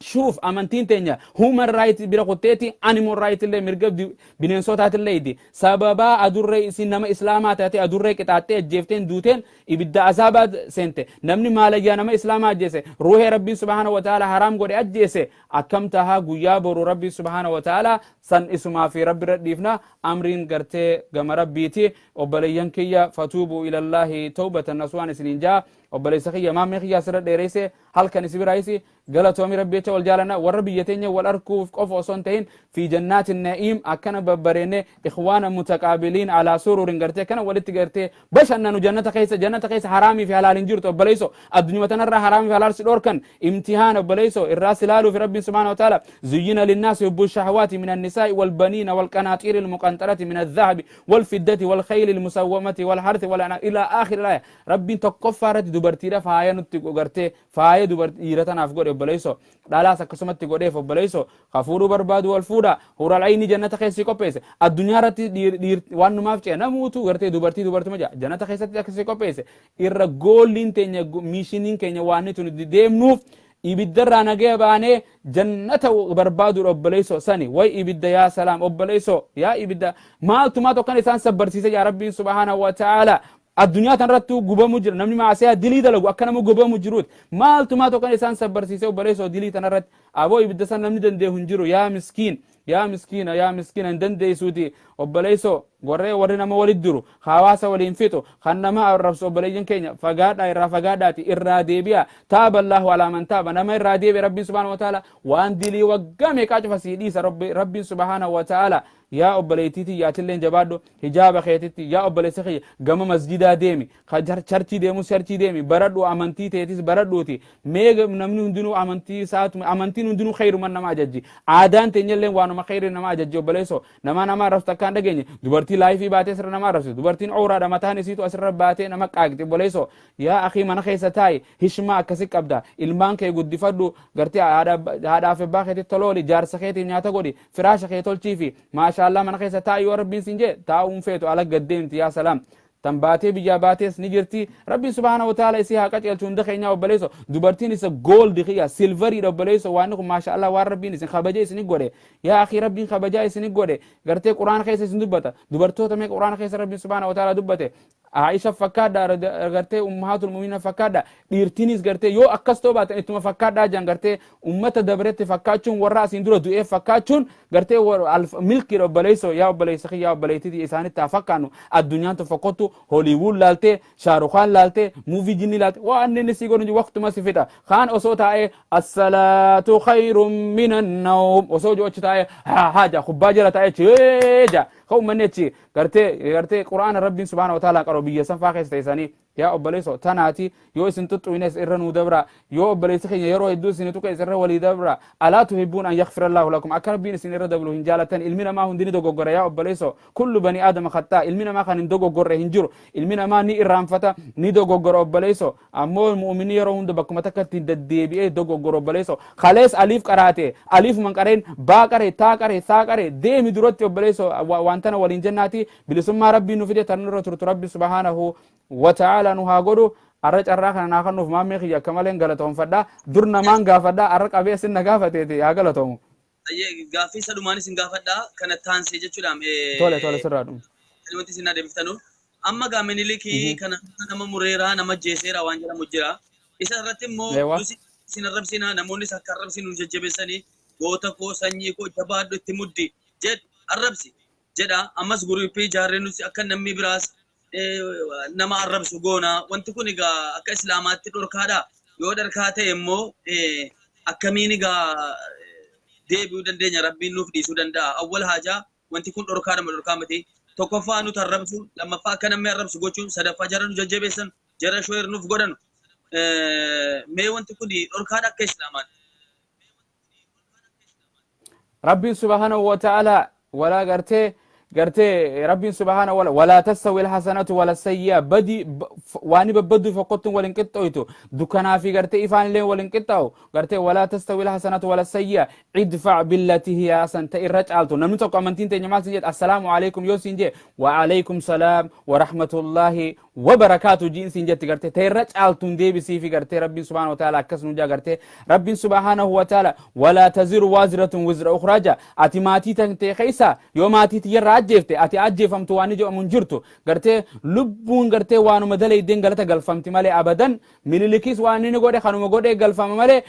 Shuuf, amantiin teenya human right bira kutteeti, animal right illee, mirga bineensotaatillee idi. Sababaa adurree isin nama islaamaa taate adurree qixaaxxee ajjeefteen duuteen ibidda azaabaa seente. Namni maalayyaa nama islaamaa ajjeese, ruuhee Rabbiin subhaana wa ta'ala haraam godhe ajjeese, akkam tahaa guyyaa boru Rabbiin subhaana wa ta'ala? San isumaa fi Rabbi irra dhiifna. Amriin gartee gama Rabbiiti. Obboleeyyan kiyya, fatuubuu ilallaahi tawbatan nasuhaan isiniin jaa. Obboleessa kiyya, maammee kiyya, asirra dheereyse. Halkan isi biraayisi galatoomi. Rabbi jecha wal jaalanna. Warra biyya teenya wal arkuuf qofa osoo hin ta'in, fi jannaati na'iim akkana babbareenne, ikhwaana mutaqaabiliin alaa sururin, gartee akkana walitti gartee bashannanu jannata keessa. Jannata keessa haraamii fi halaal hin jirtu, obboleeyso. Addunyuma tanarraa haraamii fi halaal si dhorkan imtihaan, obboleeyso, irraa si laaluuf Rabbiin subhaana wa ta'ala. Zuyyina linnaasi hubbu shahawaati min annisaa'i walbaniina walqanaaxiiri almuqanxarati min adhahabi walfiddati walkhayli almusawwamati walharthi walana ila aakhiri laaya. Rabbiin tokkoffaa irratti dubartiidha faaya nutti gartee faaya dubartii dhiira tanaaf godhe, obboleeyso. Dhalaas akkasumatti godheef. Obboleeyso, ka fuudhuu barbaadu wal fuudha. Huural ayni jannata keessi qopheesse. Addunyaa irratti waan numaaf ce'e namuutu gartee dubartii dubartuma jaa. Jannata keessatti akkasii qopheesse. Irra gooliin teenya, miishiniin keenya, waan nuti deemnuuf ibiddarraa nagaya baanee jannata barbaaduudha, obboleeyso. Sani way ibidda, yaa salaam, obboleeyso, yaa ibidda maaltumaa tokkan isaan sabbarsiise. Yaa Rabbiin subhaanahu wa ta'ala, addunyaa tanarrattuu gubamu jira. Namni maasiyaa dilii dalagu akka nama gubamu jiruuti. Maaltumaa tokkan isaan sabbarsiise, obboleessoo, dilii tanarratti? Aboo, ibidda san namni dandeehu hin jiru. Yaa miskiin, yaa miskiina, yaa miskiina, hin dandeessuuti. Obboleessoo, warree warri nama walit duru, hawaasa waliin fixu, kan nama arrabsu, obboleeyyan keenya, fagaadhaa irraa, fagaadhaati irraa deebi'a. Taaba Allahu alaa man taaba. Nama irraa deebi'e Rabbiin subhaanahu wa ta'ala waan dilii waggaa meeqaa cufa sii dhiisa Rabbiin subhaanahu wa ta'ala. Yaa obboleettii tiyya, atilleen jabaadhu hijaaba keetitti. Yaa obboleessa kiyya, gama masjidaa deemi, charchii deemus charchii deemi, baradhu, amantii teetis baradhuuti. Mee namni hundinuu amantii isaatu, amantiin hundinuu khayruman nama ajajji. Aadaan teenyalleen waanuma khayri nama ajajji. Obboleessoo, nama nama arrabsu takkaan dhageenye. Dubartii laayifii baatee asirra nama arrabsu, dubartiin ooraadha mataan isiitu asirra baatee nama qaaqxi. Obboleessoo, yaa akii, mana keessa taa'i, hishmaa akkasi qabda, ilmaan kee guddifadhu, gartee haadhaaf abbaa keetti tolooli, jaarsa keetiif nyaata godhi, firaasha kee tolchii fi maashaallah. Mana keessa taa'i yoo Rabbiin siin jee. Taa'uun feetu ala gad deemti. Yaa salaam. Tan baatee biyyaa baatees ni jirti. Rabbiin subhaanahu wa ta'ala isii haa qaceelchu hunda keenyaa obboleesso. Dubartiin isa gold kiyya silveriidha obboleesso. Waan kun maasha Allah waan Rabbiin isin kabajee isin godhe. Yaa akii, Rabbiin kabajaa isin godhe. Gartee Quraan keessa isin dubbata. Dubartoota meeqa Quraan keessa Rabbiin subhaanahu wa ta'ala dubbate? Aisha fakkaadha, gartee ummahaatul mu'miniina fakkaadha. Dhiirtinis gartee yoo akkas ta'uu baatan ittuma fakkaadhaa jiran. Gartee ummata dabretti fakkaachuun, warra asiin dura du'ee fakkaachuun gartee milkiidha obboleessoo. Yaa obboleessa kiyya, yaa obboleettitii, isaanitti haa fakkaannu. Addunyaan tun fokkottu. Hollywood laaltee, Shaarukhaan laaltee, movie jinni laaltee, waan inni si godhu waqtuma si fixa. Kaan osoo taa'ee "Assalaatu khayrun minan nawm" osoo jiru achi taa'ee haa haa jaa, kubbaa jala taa'ee achi jaa. Ka uummanni achi gartee Quraana Rabbiin subhaana wa ta'ala qaroo biyya sanfaa keessa teessanii. Yaa obboleessoo, tanaati yoo isin xuxxuines irra nuu dabra. Yoo obboleessi keenya yeroo hedduu isin tuqe irra walii dabra. Alaa tuhibbuun an yaghfira Allahu lakum? Akka Rabbiin isin irra dablu hin jaalatan? Ilmi namaa hundi ni dogoggora, yaa obboleessoo. Kullu bani aadama khaxaa. Ilmi namaa kan hin dogoggorre hin jiru. Ilmi namaa ni irraanfata, ni dogoggora obboleessoo. Ammoo mu'minni yeroo hunda bakkuma takkatti deddeebi'ee dogoggora obboleessoo. Kalees aliif qaraate, aliifuma qareen, baa qare, taa qare, saa qare, deemi duratti obboleessoo. Waan tana waliin jennaati, bilisummaa Rabbiin nu fide tan nurra turtu Rabbi subhaanahu wa ta'ala nu haa godhu. Arra carraa kana naa kennuuf maammee kiyya akka malee galatoonfadha. Dur namaan gaafadha, arra qabee sin na gaafateeti, haa galatoomu. Gaaffii isa dhumaanis hin gaafadha kana taansee jechuudha. Tole tole, sirraa dhumu. Wanti isin adeemsiftanu. Amma gaa Minilikii kana nama mureeraa, nama jeeseera waan jedhamu jira. Isa irratti immoo nuti isin arrabsina, namoonnis akka arrabsinu nu jajjabeessanii, "Goota koo, sanyii koo, jabaadhu, itti muddi jedhu, arrabsi" jedha. Ammas guruupii ijaarree nuti akka namni biraas nama arrabsu goona. Wanti kun egaa akka Islaamaatti dhorkaadha. Yoo dhorkaa ta'e immoo akkamiin egaa deebi'uu dandeenya? Rabbiin nuuf dhiisuu danda'a? Awwal haajaa, wanti kun dhorkaadha moo dhorkaa miti? Tokkoffaa nuti arrabsu, lammaffaa akka namni arrabsu gochuun, sadaffaa jara nu jajjabeessan, jara share nuuf godhan. Mee wanti kun dhorkaadha akka Islaamaatti? Rabbiin subhaanahu wa ta'ala walaa gartee Rabbiin subhaanahu wa walaa tastawi alhasanatu wala sayyi'a. Badi waani babbaddu fokkottuun walin qixxooytu, dukkanaa fi gartee ifaan illee walin qixxaawu. Gartee walaa tastawi alhasanatu wala sayyi'a, idfa billati hiya ahsan, ta irra caaltu. Namni tokko, amantiin teenya maal siin jedhe? "Assalaamu alaikum" yoo siin jedhe, "Wa alaikum salaam wa rahmatullahi wa barakaatu" jiin siin jetti. Gartee ta irra caaltuun deebisii fi gartee Rabbiin subhaanahu wa ta'ala akkas nu jaa. Gartee Rabbiin subhaanahu wa ta'ala walaa taziru waaziratun wizra ukhraa jaa. Ati maatii tantee keessa yoo maatii tiyyarraa ajjeefte, ati ajjeefamtu waan jedhamu hin jirtu. Gartee lubbuun gartee waanuma dalaydeen galata galfamti malee, abadan Minilikis waan inni godhe kanuma godhee galfama malee,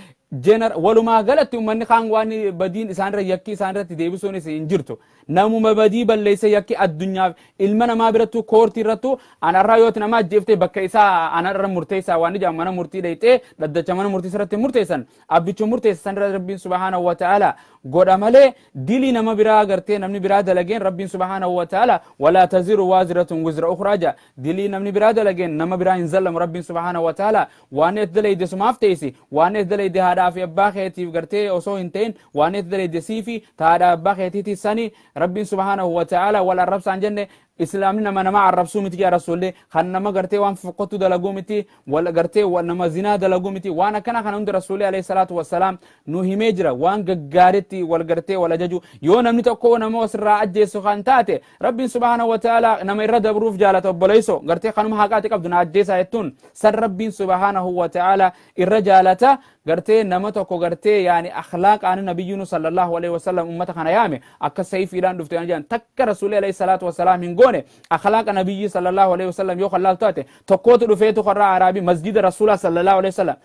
jener walumaa galatti ummanni kaan waan badiin isaanirra yakkii isaanirratti deebisuunis hin jirtu. Namuma badii balleesse yakki addunyaaf ilma namaa birattuu, koortii irrattuu, anarraa yooti nama ajjeeftee bakka isaa anarra murteessaa waan ijaan mana murtii dhayxee dhaddacha mana murtii sirratti murteessan, abbicha murteessa sanirra Rabbiin subhaanahu wa ta'ala godha malee, dilii nama biraa gartee namni biraa dalageen Rabbiin subhaanahu wa ta'ala walaa taziru waaziratun wizra ukhraa ja. Dilii namni biraa dalageen nama biraa hin zallamu Rabbiin subhaanahu wa ta'ala. Waan ati dalayde sumaaf teessi. Waan ati dalayde haadhaa fi abbaa keetiif gartee osoo hin ta'in, waan ati dalayde siifi ta haadhaa abbaa keetiiti sani. Rabbiin subhaanahu wa ta'ala wal arrabsaan jenne. Islaamni nama nama arrabsuu miti jaa Rasuulli. Kan nama gartee waan fokkottu dalaguu miti, wal gartee nama zinaa dalaguu miti. Waan akkana kana hunda Rasuulli alayhi salaatu wassalaam nu himee jira. Waan gaggaaritti wal gartee wal ajaju. Yoo namni tokko nama asirraa ajjeessu kan taate, Rabbiin subhaanahu wa ta'ala nama irra dabruuf jaalata obboleesso. Gartee kanuma haqaati qabdu na ajjeesaa jettuun san Rabbiin subhaanahu wa ta'ala irra jaalata. Gartee nama tokko gartee yaani akhlaaqaan nabiyyuun sallallahu alaihi wasallam ummata kana yaame akka sayfiidhaan dhufte waan jedhan takka Rasuulli alayhi salaatu wasalaam hin goone. Akhlaaqa nabiyyi sallallahu alaihi wasallam yoo kan laaltu taate, tokkootu dhufeetu karraa araabii masjida Rasuulaa sallallahu alaihi wasallam.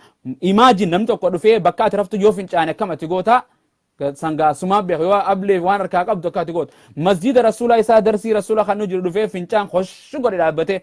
Imagine, namni tokko dhufee bakka ati raftu yoo fincaane akkam ati gootaa? Sangaa sumaa beeku yoo ablee waan harkaa qabdu akka ati gootu. Masjida Rasuulaa isaa darsii Rasuula kan nu jiru dhufee fincaan khoshu godhe dhaabbatee.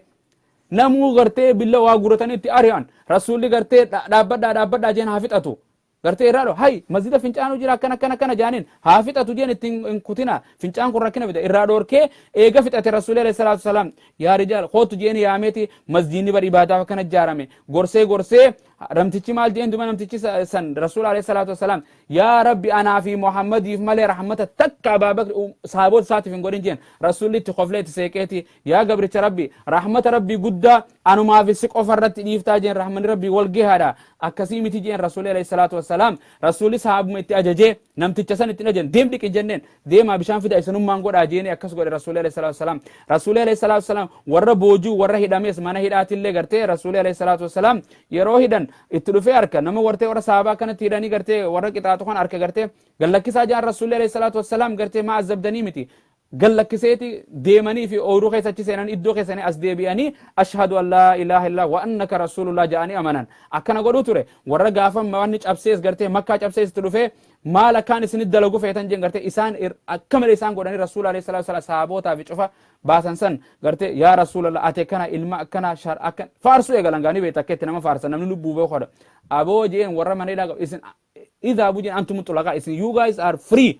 Namuu gartee billa waa guratanii itti ari'an. Rasuulli gartee dhaabbadhaa, dhaabbadhaa jeen, haa fixatu. Gartee irraa hay masjida fincaanuu jira, akkana akkana akkana jaaniin, haa fixatu jeen, ittiin hin kutina, fincaan kun rakkina fida. Irraa dhoorkee eega fixate Rasuulli alayhi salaatu wasalaam, "Yaa rijaal, kootu" jeen yaameeti, masjidni bar ibaadaaf akkana ijaarame, gorsee gorsee. Namtichi maal jeen duma namtichi san Rasuula alayhi salaatu wassalaam, yaa Rabbi, anaa fi Muhammadiif malee rahmata takka Abaa Bakri sahaboota isaatiif hin godhin jeen. Rasuulli itti koflee itti seeqeeti, yaa gabricha Rabbi, rahmata Rabbii guddaa anumaa fi si qofa irratti dhiiftaa jeen. Rahmanni Rabbii wal gahaadha, akkasii miti jeen Rasuulli alayhi salaatu wassalaam. Rasuulli sahabuma itti ajajee, namticha san itti ajajan, deem dhiqi jenneen, deemaa bishaan fida, isinummaan godhaa jeeni akkas godhe Rasuulli alayhi salaatu wassalaam. Rasuulli alayhi salaatu wassalaam warra boojuu, warra hidhamees mana hidhaatillee gartee Rasuulli alayhi salaatu wassalaam yeroo hidhan itti dhufee harka nama wartee warra sahabaa kanatti hidhanii gartee warra qixaaxu kan harka gartee gallakkisaa jaan. Rasuulli alayhi salaatu wassalaam gartee maa azabdanii miti, gallakkiseeti deemanii fi ooyiruu keessa achi seenan, iddoo keessanii as deebi'anii ashhadu an laa ilaaha illaa wa annaka rasuulullah ja'anii amanan. Akkana godhuu ture. Warra gaafa wanni cabsees gartee Makkaa cabsees itti dhufee, maal akkaan isinit dalagu feetan jeen. Gartee isaan akka malee isaan godhanii Rasuula alayhi salaatu wasalaam sahabootaa fi cufa baasan san gartee, yaa Rasuulallah, ati akkana ilma akkana shar akka faarsuu eegalan gaanii beekta, akka itti nama faarsan namni lubbuu beeku aboo jeen. Warra mana hidhaa isin idhaabu jeen, antum xulaqaa, isin you guys are free,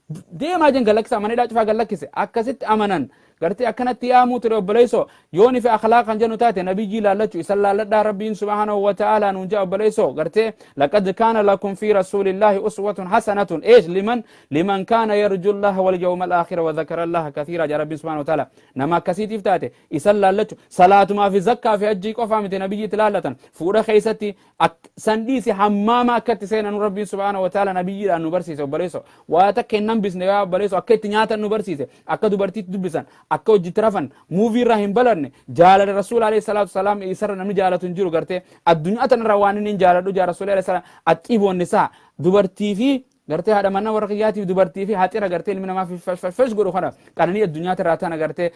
deemaa jen, galakkisa, mana hidhaa cufaa galakkise. Akkasitti amanan gartee akkanatti yaamuu ture. Obboleessoo, yooni fi akhlaaq kan jennu taate nabiyyii laallachuu isan laalladhaa Rabbiin subhaanahu wa ta'aalaa nuun jaa. Obboleessoo, gartee laqad kaana lakum fi rasuulillaahi uswatun hasanatun eesh liman kaana yarju allaha wal yawma al-aakhira wa dhakara allaha kathiira jaa Rabbiin subhaanahu wa ta'aalaa. Nama akkasiitiif taate isan laallachuu. Salaatumaa fi zakkaa fi hajjii qofaa miti nabiyyiitti laallatan. Fuudha keessatti san dhiisi, hammaama akka itti seenan Rabbiin subhaanahu wa ta'ala nabiyyiidhaan nu barsiise. Obboleesso, waa takka hin hambisne. Yaa obboleesso, akka itti nyaatan nu barsiise, akka dubartiitti dubbisan, akka hojiitti rafan, muuvii irraa hin balanne. Jaalala Rasuula alayhi salaatu wasalaam isarra namni jaalatu hin jiru. Gartee addunyaa tanarra waan inni hin jaaladhu jaa Rasuula alayhi salaam, axxiiboon isaa dubartii fi gartee haadha manaa warra kiyyaatiif dubartii fi haxira gartee ilmi namaa fash godhu kana qananii addunyaa irraa tana. Gartee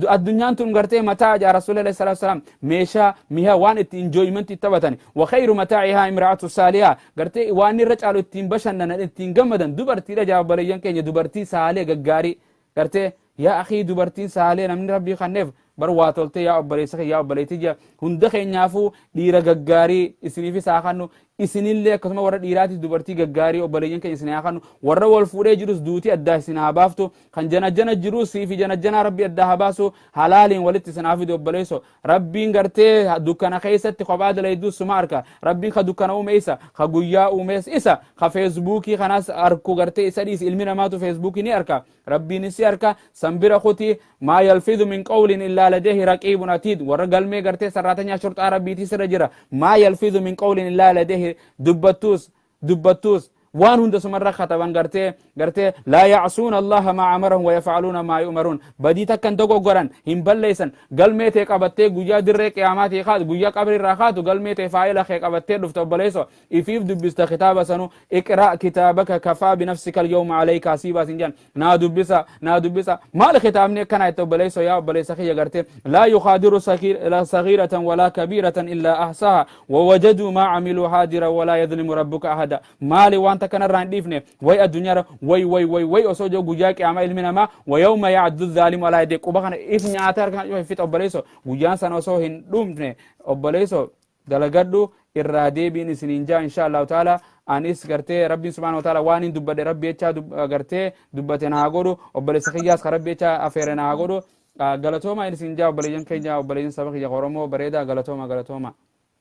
addunyaan tun gartee mataa jaa Rasuulli alayhi salaatu wasalaam, meeshaa mi'a waan itti enjoyment itti taphatan. Wa khayru mataa'ihaa imra'atu saalihaa, gartee waan irra caalu ittiin bashannanan, ittiin gammadan dubartiidha jaa. Obboleeyyan keenya, dubartii saalee gaggaarii gartee, yaa akhii, dubartiin saalee namni Rabbii kanneef bar waa toltee. Yaa obboleessa kiyya, yaa obboleettii jia, hunda keenyaafuu dhiira gaggaarii isiniifis haa kennu, isinillee akkasuma warra dhiiraatis dubartii gaggaarii obboleeyyan keenya isin haa kennu. Warra wal fuudhee jirus duutii addaa isin haa baaftu. Kan janajjana jirus siifi janajjanaa Rabbi addaa haa baasu, halaaliin walitti isin haa fidu. Obboleesso, Rabbiin gartee dukkana keessatti kophaa dalaydus suma arka. Rabbiin ka dukkana uume isa, ka guyyaa uumes isa, ka Feesbuukii kanas arku gartee isa dhiisi, ilmi namaatu Feesbuukii ni arka, Rabbiin si arka. San bira kuti maa yalfidu min qawlin illaa ladeehi raqiibun atiid. Warra galmee gartee sarraatanyaa shurxaa Rabbiitii sirra jira. Maa yalfidu min qawlin illaa ladeehi, dubbattuus dubbattuus waan hunda sumarra kataban. Gartee laa yacsuuna Allaha maa amarahum wa yafcaluuna maa yu'maruun. Badii takka hin dogoggoran, hin balleessan. Galmee tee qabattee guyyaa dirree qiyaamaatii kaatu, guyyaa qabri irraa kaatu, galmee tee faayila kee qabattee dhufta. Obboleesso, ifiif dubbista kitaaba sanu. Iqra kitaabaka kafaa binafsika alyawma alayka hasiibaa sin jedhan. Naa dubbisa, naa dubbisa, maal kitaabni akkanaa itti? Obboleesso, yaa obboleessa kiyya, gartee laa yukaadiru sagiiratan walaa kabiiratan illaa ahsaha wawajaduu maa camiluu haadira walaa yadlimu rabbuka ahada. Maali waan takka narraa hin dhiifne? Way addunyaarra way way way way osoo jiru guyyaa qiyaamaa ilmi namaa wa yawma yacdu zaalimu alaa yadee quba kana if nyaata harka kana cufa fixa. Obboleesso, guyyaan sana osoo hin dhumne, obboleesso, dalagadhu, irraa deebiin isiniin jaa. Insha Allahu ta'ala anis gartee Rabbiin subhaanahu wa ta'ala waan hin dubbadhe Rabbi jechaa gartee dubbate na haa godhu, obboleessa kiyyaas ka Rabbi jechaa afeere na haa godhu. Galatooma isin jaa, obboleeyyan keenya, obboleeyyan saba kiyya Oromoo bareedaa, galatooma, galatooma.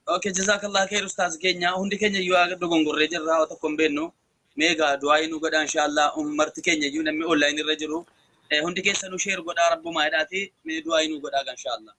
Okay, jazakallah khair ustaaz keenya. Hundi keenya iyyuu haga dogongorree jirra, waa tokko hin beeknu. Meegaa du'aa nu godhaa inshallah marti keenya iyyuu namni online irra jiru. Hundi keessanuu share godhaa, rabbumaa jedhaati mee du'aa nu godhaa inshallah.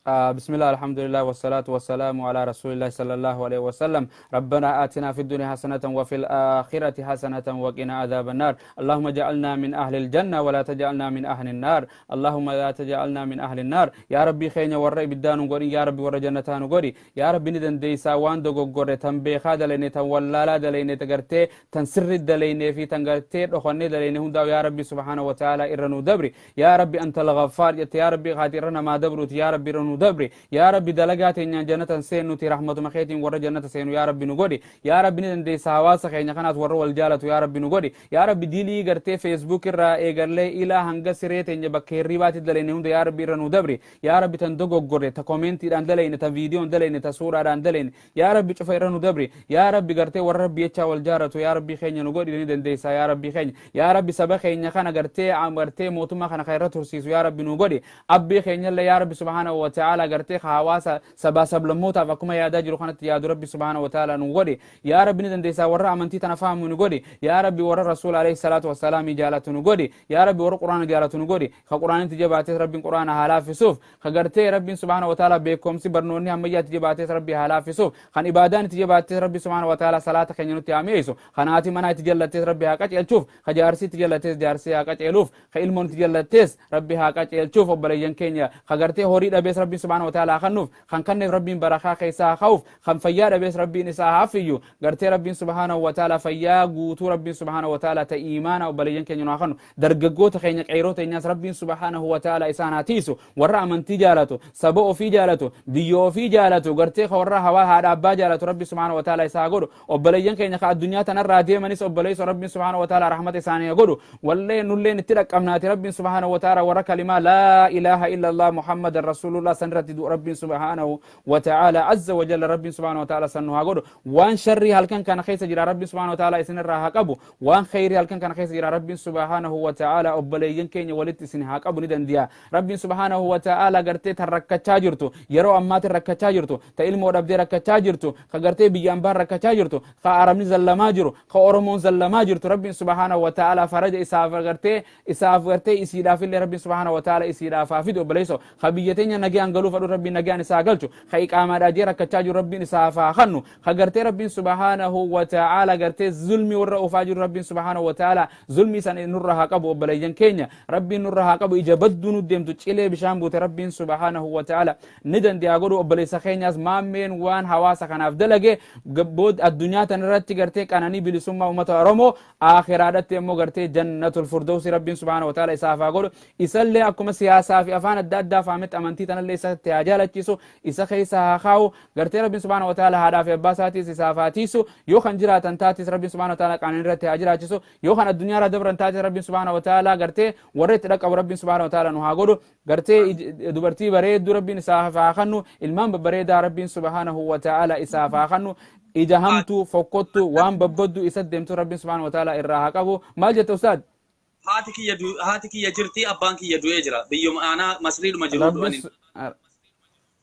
بسم الله، الحمد لله، والصلاة والسلام على رسول الله صلى الله عليه وسلم. ربنا آتنا في الدنيا حسنة وفي الآخرة حسنة وقنا عذاب النار. اللهم اجعلنا من أهل الجنة ولا تجعلنا من أهل النار. اللهم لا تجعلنا من أهل النار. يا ربي خينا ور إبدان غوري، يا ربي ور جنتان غوري. يا ربي ندن ديسا وان دوغوري تن بيخا دليني، تن ولالا دليني، تغرتي تن سر دليني في تن غرتي دخوني دليني هندا، يا ربي سبحانه وتعالى إرنو دبري. يا ربي أنت الغفار جت، يا ربي خاطر ما دبروت، يا ربي رنو دبري. يا ربي دلقات إن جنة سينو تي رحمة مخيتين ور جنة سينو يا ربي نغودي. يا ربي ندن ديسا hawaasa keenya kanaas warra wal jaalatu yaa Rabbi nu godhi. Yaa Rabbi, dilii gartee Facebook irraa eegallee ilaa hanga siree teenya bakka hirribaatti dalayne hunda yaa Rabbi irra nu dabri. Yaa Rabbi, tan dogoggorre, ta komeentiidhaan dalayne, ta viidiyoon dalayne, ta suuraadhaan dalayne, yaa Rabbi cufa irra nu dabri. Yaa Rabbi, gartee warra Rabbi jechaa wal jaalatu yaa Rabbi keenya nu godhi, ni dandeessaa yaa Rabbi keenya. Yaa Rabbi, saba keenya kana gartee mootummaa kana kan irra tursiisu yaa Rabbi nu godhi. Abbii keenyallee yaa Rabbi subhaanahu wa ta'ala. ta'ala gartee hawaasa sabaa sablammootaaf akkuma yaadaa jiru kanatti yaadu Rabbi subhaanahu wa ta'ala nu godhi. Yaa Rabbi, ni dandeessaa, warra amantii tana fahamu nu godhi. Yaa Rabbi, warra Rasuula alayhi salaatu wassalaamii jaalatu nu godhi. Yaa Rabbi, warra Quraana jaalatu nu godhi. Ka Quraanitti jabaates Rabbiin Quraana haa laaffisuuf. Ka gartee Rabbiin subhaanahu wa ta'ala beekumsi barnoonni ammayyaatti jabaates Rabbi haa laaffisuuf. Kan ibaadaan itti jabaattes Rabbi subhaanahu wa ta'ala salaata keenya nutti haa mi'eessu. Kan haati manaa itti jallattes Rabbi haa qaceelchuuf. Ka jaarsi itti jallattes jaarsi haa qaceeluuf. Ka ilmoon itti jallattes Rabbi haa qaceelchuuf. Obboleeyyan keenya ka gartee horii dhabees Rabbiin subhaanahu wa ta'ala haa kennuuf. Kan kanneef Rabbiin barakaa keessaa haa kaa'uuf. Kan fayyaa dhabees Rabbiin isaa haa fayyu. Gartee Rabbiin subhaanahu wa ta'ala fayyaa guutuu Rabbiin subhaanahu wa ta'ala ta iimaana obboleeyyan keenya nu haa kennu. Dargaggoota keenya, qeeroo teenyaas Rabbiin subhaanahu wa ta'ala isaan haa tiisu. Warra amantii jaalatu, saba ofii jaalatu, biyya ofii jaalatu, gartee ka warra hawaa haadha abbaa jaalatu Rabbi subhaanahu wa ta'ala isaa haa godhu. Obboleeyyan keenya ka addunyaa tanarraa deemanis, obboleeyso, Rabbiin subhaanahu wa ta'ala rahmata isaanii haa godhu. Wallee nulleen itti dhaqqabnaati Rabbiin subhaanahu wa ta'ala warra kalimaa laa ilaaha illallah Muhammadan rasuulullah san irratti du'u Rabbiin subhaanahu wa ta'ala azza wa jalla Rabbiin subhaanahu wa ta'ala san nu haa godhu. Waan sharrii halkan kana keessa jira Rabbiin subhaanahu wa ta'ala isinirraa haa qabu. Waan khayrii halkan kana keessa jira Rabbiin subhaanahu wa ta'ala obboleeyyan keenya walitti isin haa qabu, ni dandi'a. Rabbiin subhaanahu wa ta'ala gartee tan rakkachaa jirtu, yeroo ammaatiin rakkachaa jirtu, ta ilmoo dhabdee rakkachaa jirtu, ka gartee biyya ambaan rakkachaa jirtu, ka Arabni zallamaa jiru, ka Oromoon zallamaa jirtu, Rabbiin subhaanahu wa ta'ala faraja isaaf gartee isaaf gartee isiidhaaf illee Rabbiin subhaanahu wa ta'ala isiidhaaf haa fidu. Obboleesso ka biyya teenya nagaan galuu fadhu Rabbiin nagaan isaa galchu. Ka iqaamaadhaa jee rakkachaa jiru Rabbiin isaaf haa kennu. Ka gartee Rabbiin subhaanahu wa ta'ala gartee zulmi warra oofaa jiru Rabbiin subhaanahu wa ta'ala zulmi san nurra haa qabu. Obboleeyyan keenya Rabbiin nurra haa qabu. Ija badduu nu deemtu cilee bishaan buute Rabbiin subhaanahu wa ta'ala ni dande'a godhu. Obboleessa keenyaas maammeen waan hawaasa kanaaf dalage addunyaa tanarratti gartee qananii bilisummaa uummata Oromoo, aakhiraadhatti immoo gartee jannatul firdawsi Rabbiin subhaanahu wa ta'ala isaaf haa godhu. Isallee akkuma siyaasaa fi afaan adda addaa faametti amantii tanallee isatti haa jaalachiisu, isa keessa haa kaa'u. Gartee Rabbiin subhaanahu wa ta'ala haadhaa fi abbaa isaatiis isaaf haa tiisu. Yoo kan jiraatan taatis Rabbiin subhaanahu wa ta'ala qananii irratti haa jiraachisu. Yoo kan addunyaa irraa dabran taatis Rabbiin subhaanahu wa ta'ala gartee warra itti dhaqqabu Rabbiin subhaanahu wa ta'ala nu haa godhu. Gartee dubartii bareedduu Rabbiin isaaf haa kennu. Ilmaan babbareedaa Rabbiin subhaanahu wa ta'ala isaaf haa kennu. Ija hamtuu fokkottu waan babbaddu isa deemtu Rabbiin subhaanahu wa ta'ala irraa haa qabu. Maal jette, ustaad? Haati kiyya jirti, abbaan kiyya du'ee jira. Biyyuma aanaa Masriidhuma jiru du'anii.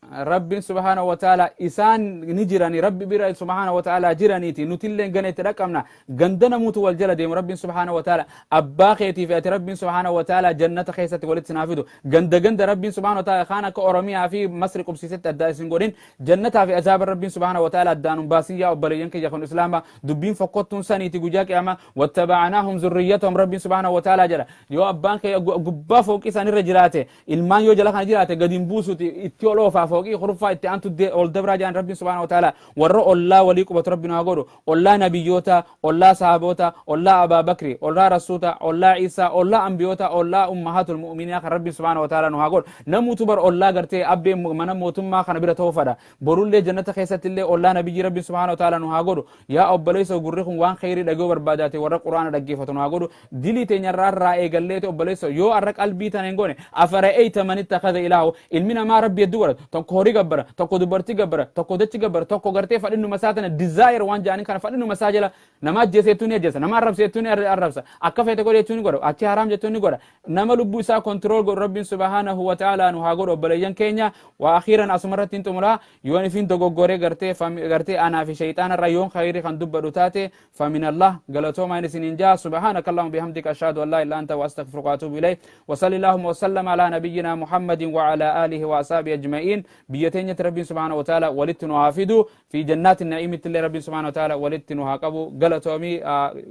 Rabbiin subhaanahu wa ta'ala isaan ni jirani, Rabbi bira subhaanahu wa ta'ala jiraniiti. Nutillee gana itti dhaqqabna. Ganda namuutu wal jala deemu. Rabbiin subhaanahu wa ta'ala abbaa keetii fi ati Rabbiin subhaanahu wa ta'ala jannata keessatti walitti sinaa fidu. Ganda ganda Rabbiin subhaanahu wa ta'ala kaan akka Oromiyaa fi Masri qubsiisetti addaa isin godhin. Jannataa fi azaaba Rabbiin subhaanahu wa ta'ala addaan hin baasin. Yaa obboleeyyan kiyya kun Islaama, dubbiin fokkottuun saniiti. Guyyaa qiyaamaa wattaba'anaahum zurriyyatahum Rabbiin subhaanahu wa ta'ala jedha. Yoo abbaan kee gubbaa fooqii isaanirra jiraate, ilmaan yoo jala kana jiraate gadi hin buusuti, itti ol oofaa, fooqii kurfaa itti aantu ol dabraa jedhan. Rabbiin subhaanahu wa ta'ala warra ollaa walii qubatu Rabbi nu haa godhu. Ollaa nabiyyoota, ollaa sahaboota, ollaa Abaa Bakri, ollaa rasuuta, ollaa Iisaa, ollaa ambiyoota, ollaa ummahatul mu'miniina kan Rabbiin subhaanahu wa ta'ala nu haa godhu. Namuutu bar ollaa gartee abbee mana mootummaa kana bira ta'uu fadha. Borullee jannata keessatti illee ollaa nabiyyi Rabbiin subhaanahu wa ta'ala nu haa godhu. Yaa obboleessa, gurri kun waan kheyrii dhaga'uu barbaadaate warra Quraana dhaggeeffatu nu haa godhu. Dilii teenya irraa irraa eegalleeti, obboleessa, yoo arra qalbii tana hin goone, afara'eeyta man ittakhadha ilaahu. Ilmi namaa Rabbi hedduu godhata. Tokko horii gabbara, tokko dubartii gabbara, tokko dachi gabbara, tokko gartee fadhinnuma isaa tana desire waan jedhaniin kana fadhinnuma isaa jala nama ajjeeseettuu ni ajjeesa, nama arrabseettuu ni arrabsa, akka feete godhe jechuu ni godha, achi haraam jechuu ni godha. Nama lubbuu isaa control godhu Rabbiin subhaanahu wa ta'ala nu haa godhu. Obboleeyyan keenya, waa akhiiran asumarratti hin xumuraa. Yoon ifin dogoggoree gartee anaa fi shayxaana irraa, yoon khayrii kan dubbadhu taate famin Allah. Galatoomaa isiniin jaa. Subhaanaka allahumma bihamdika, ashhadu an laa ilaaha illa anta wa astaghfiruka wa atuubu ilayk. Wa salli allahumma wa sallam ala nabiyyina Muhammadin wa ala alihi wa ashabihi ajma'iin. Biyya teenyatti Rabbiin subhaanahu wa ta'ala walitti nu haa fidu. Fi jannaati na'iimitti illee Rabbiin subhaanahu wa ta'ala walitti nu haa qabu. Galatoomii.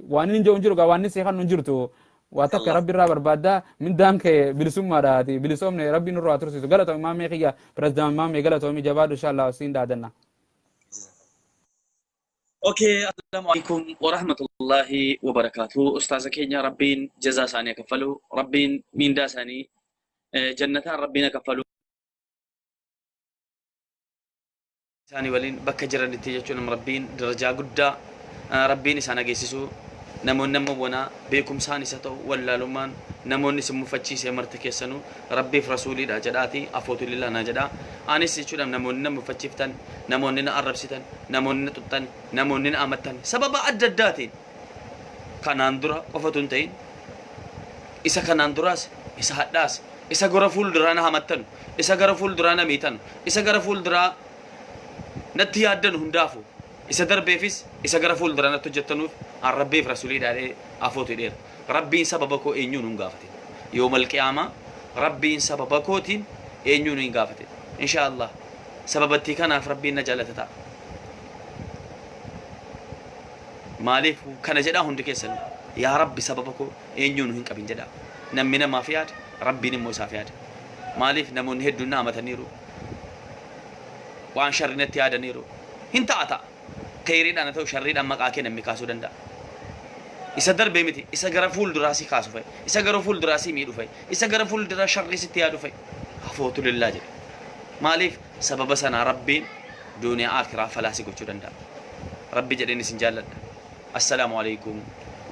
Waan inni jiru hin jiru gaa, waan inni seeqannu hin jirtu. Waa takka Rabbi irraa barbaadda, mindaan kee bilisummaadha. Bilisoomne Rabbi nurraa haa tursiisu. Galatoomi maammee kiyya, pirezidaant maammee, galatoomi, jabaadhu. Inshallah siin dhaadanna. Okay, assalamu alaikum wa rahmatullahi wa barakatuh. Ustaaza keenya Rabbiin jazaa isaanii kaffalu, Rabbiin mindaa isaanii jannataan Rabbiin kaffalu. Isaanii waliin bakka jiranitti jechuun Rabbiin darajaa guddaa Rabbiin isaan ageessisu. Namoonni amma wanaa beekumsaan isa ta'u wallaalummaan namoonni isin mufachiise marti keessanuu Rabbiif rasuuliidha jedhaati afootu lillaa naa jedha. Anis jechuudha, namoonni na mufachiiftan, namoonni na arrabsitan, namoonni na xuxxan, namoonni na amattan sababa adda addaatiin kanaan dura qofatu hin ta'in, isa kanaan duraas isa hadhaas. Isa gara fuulduraa na hamattanu, isa gara fuulduraa na miitanu, isa gara fuulduraa natti yaaddanu hundaafu, isa darbeefis isa gara fuulduraa natti hojjettanuuf an Rabbiif Rasuulii dhaadhee afootu hidheera. Rabbiin sababa koo eenyuun hin gaafatin. Yoomal qiyaamaa Rabbiin sababa kootiin eenyuun hin gaafatin. Inshaa Allah sababattii kanaaf Rabbiin na jaalata ta'a. Maaliif kana jedhaa hundi keessan yaa Rabbi sababa koo eenyuun hin qabin jedhaa. Namni namaaf yaada, Rabbiin immoo isaaf yaada. Maaliif namoonni hedduun na amataniiru. Waan sharri natti yaadaniiru. Hin ta'a ta'a. Kheyriidhaan haa ta'u sharriidhaan maqaa kee namni kaasuu danda'a. Isa darbee miti, isa gara fuulduraa si kaasu fa'i, isa gara fuulduraa si miidhu fa'i, isa gara fuulduraa sharrii sitti yaadu fa'i. Afootu lillaa jedhe. Maaliif sababa sanaa Rabbiin duuniyaa akiraa falaa si gochuu danda'a. Rabbi jedheen isin jaalladha. Assalaamu alaikum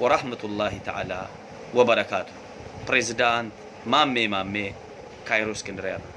wa rahmatullahi ta'ala wa barakaatu. Pireezidaant Maammee Maammee Kaayiroo Iskindiriyaarra.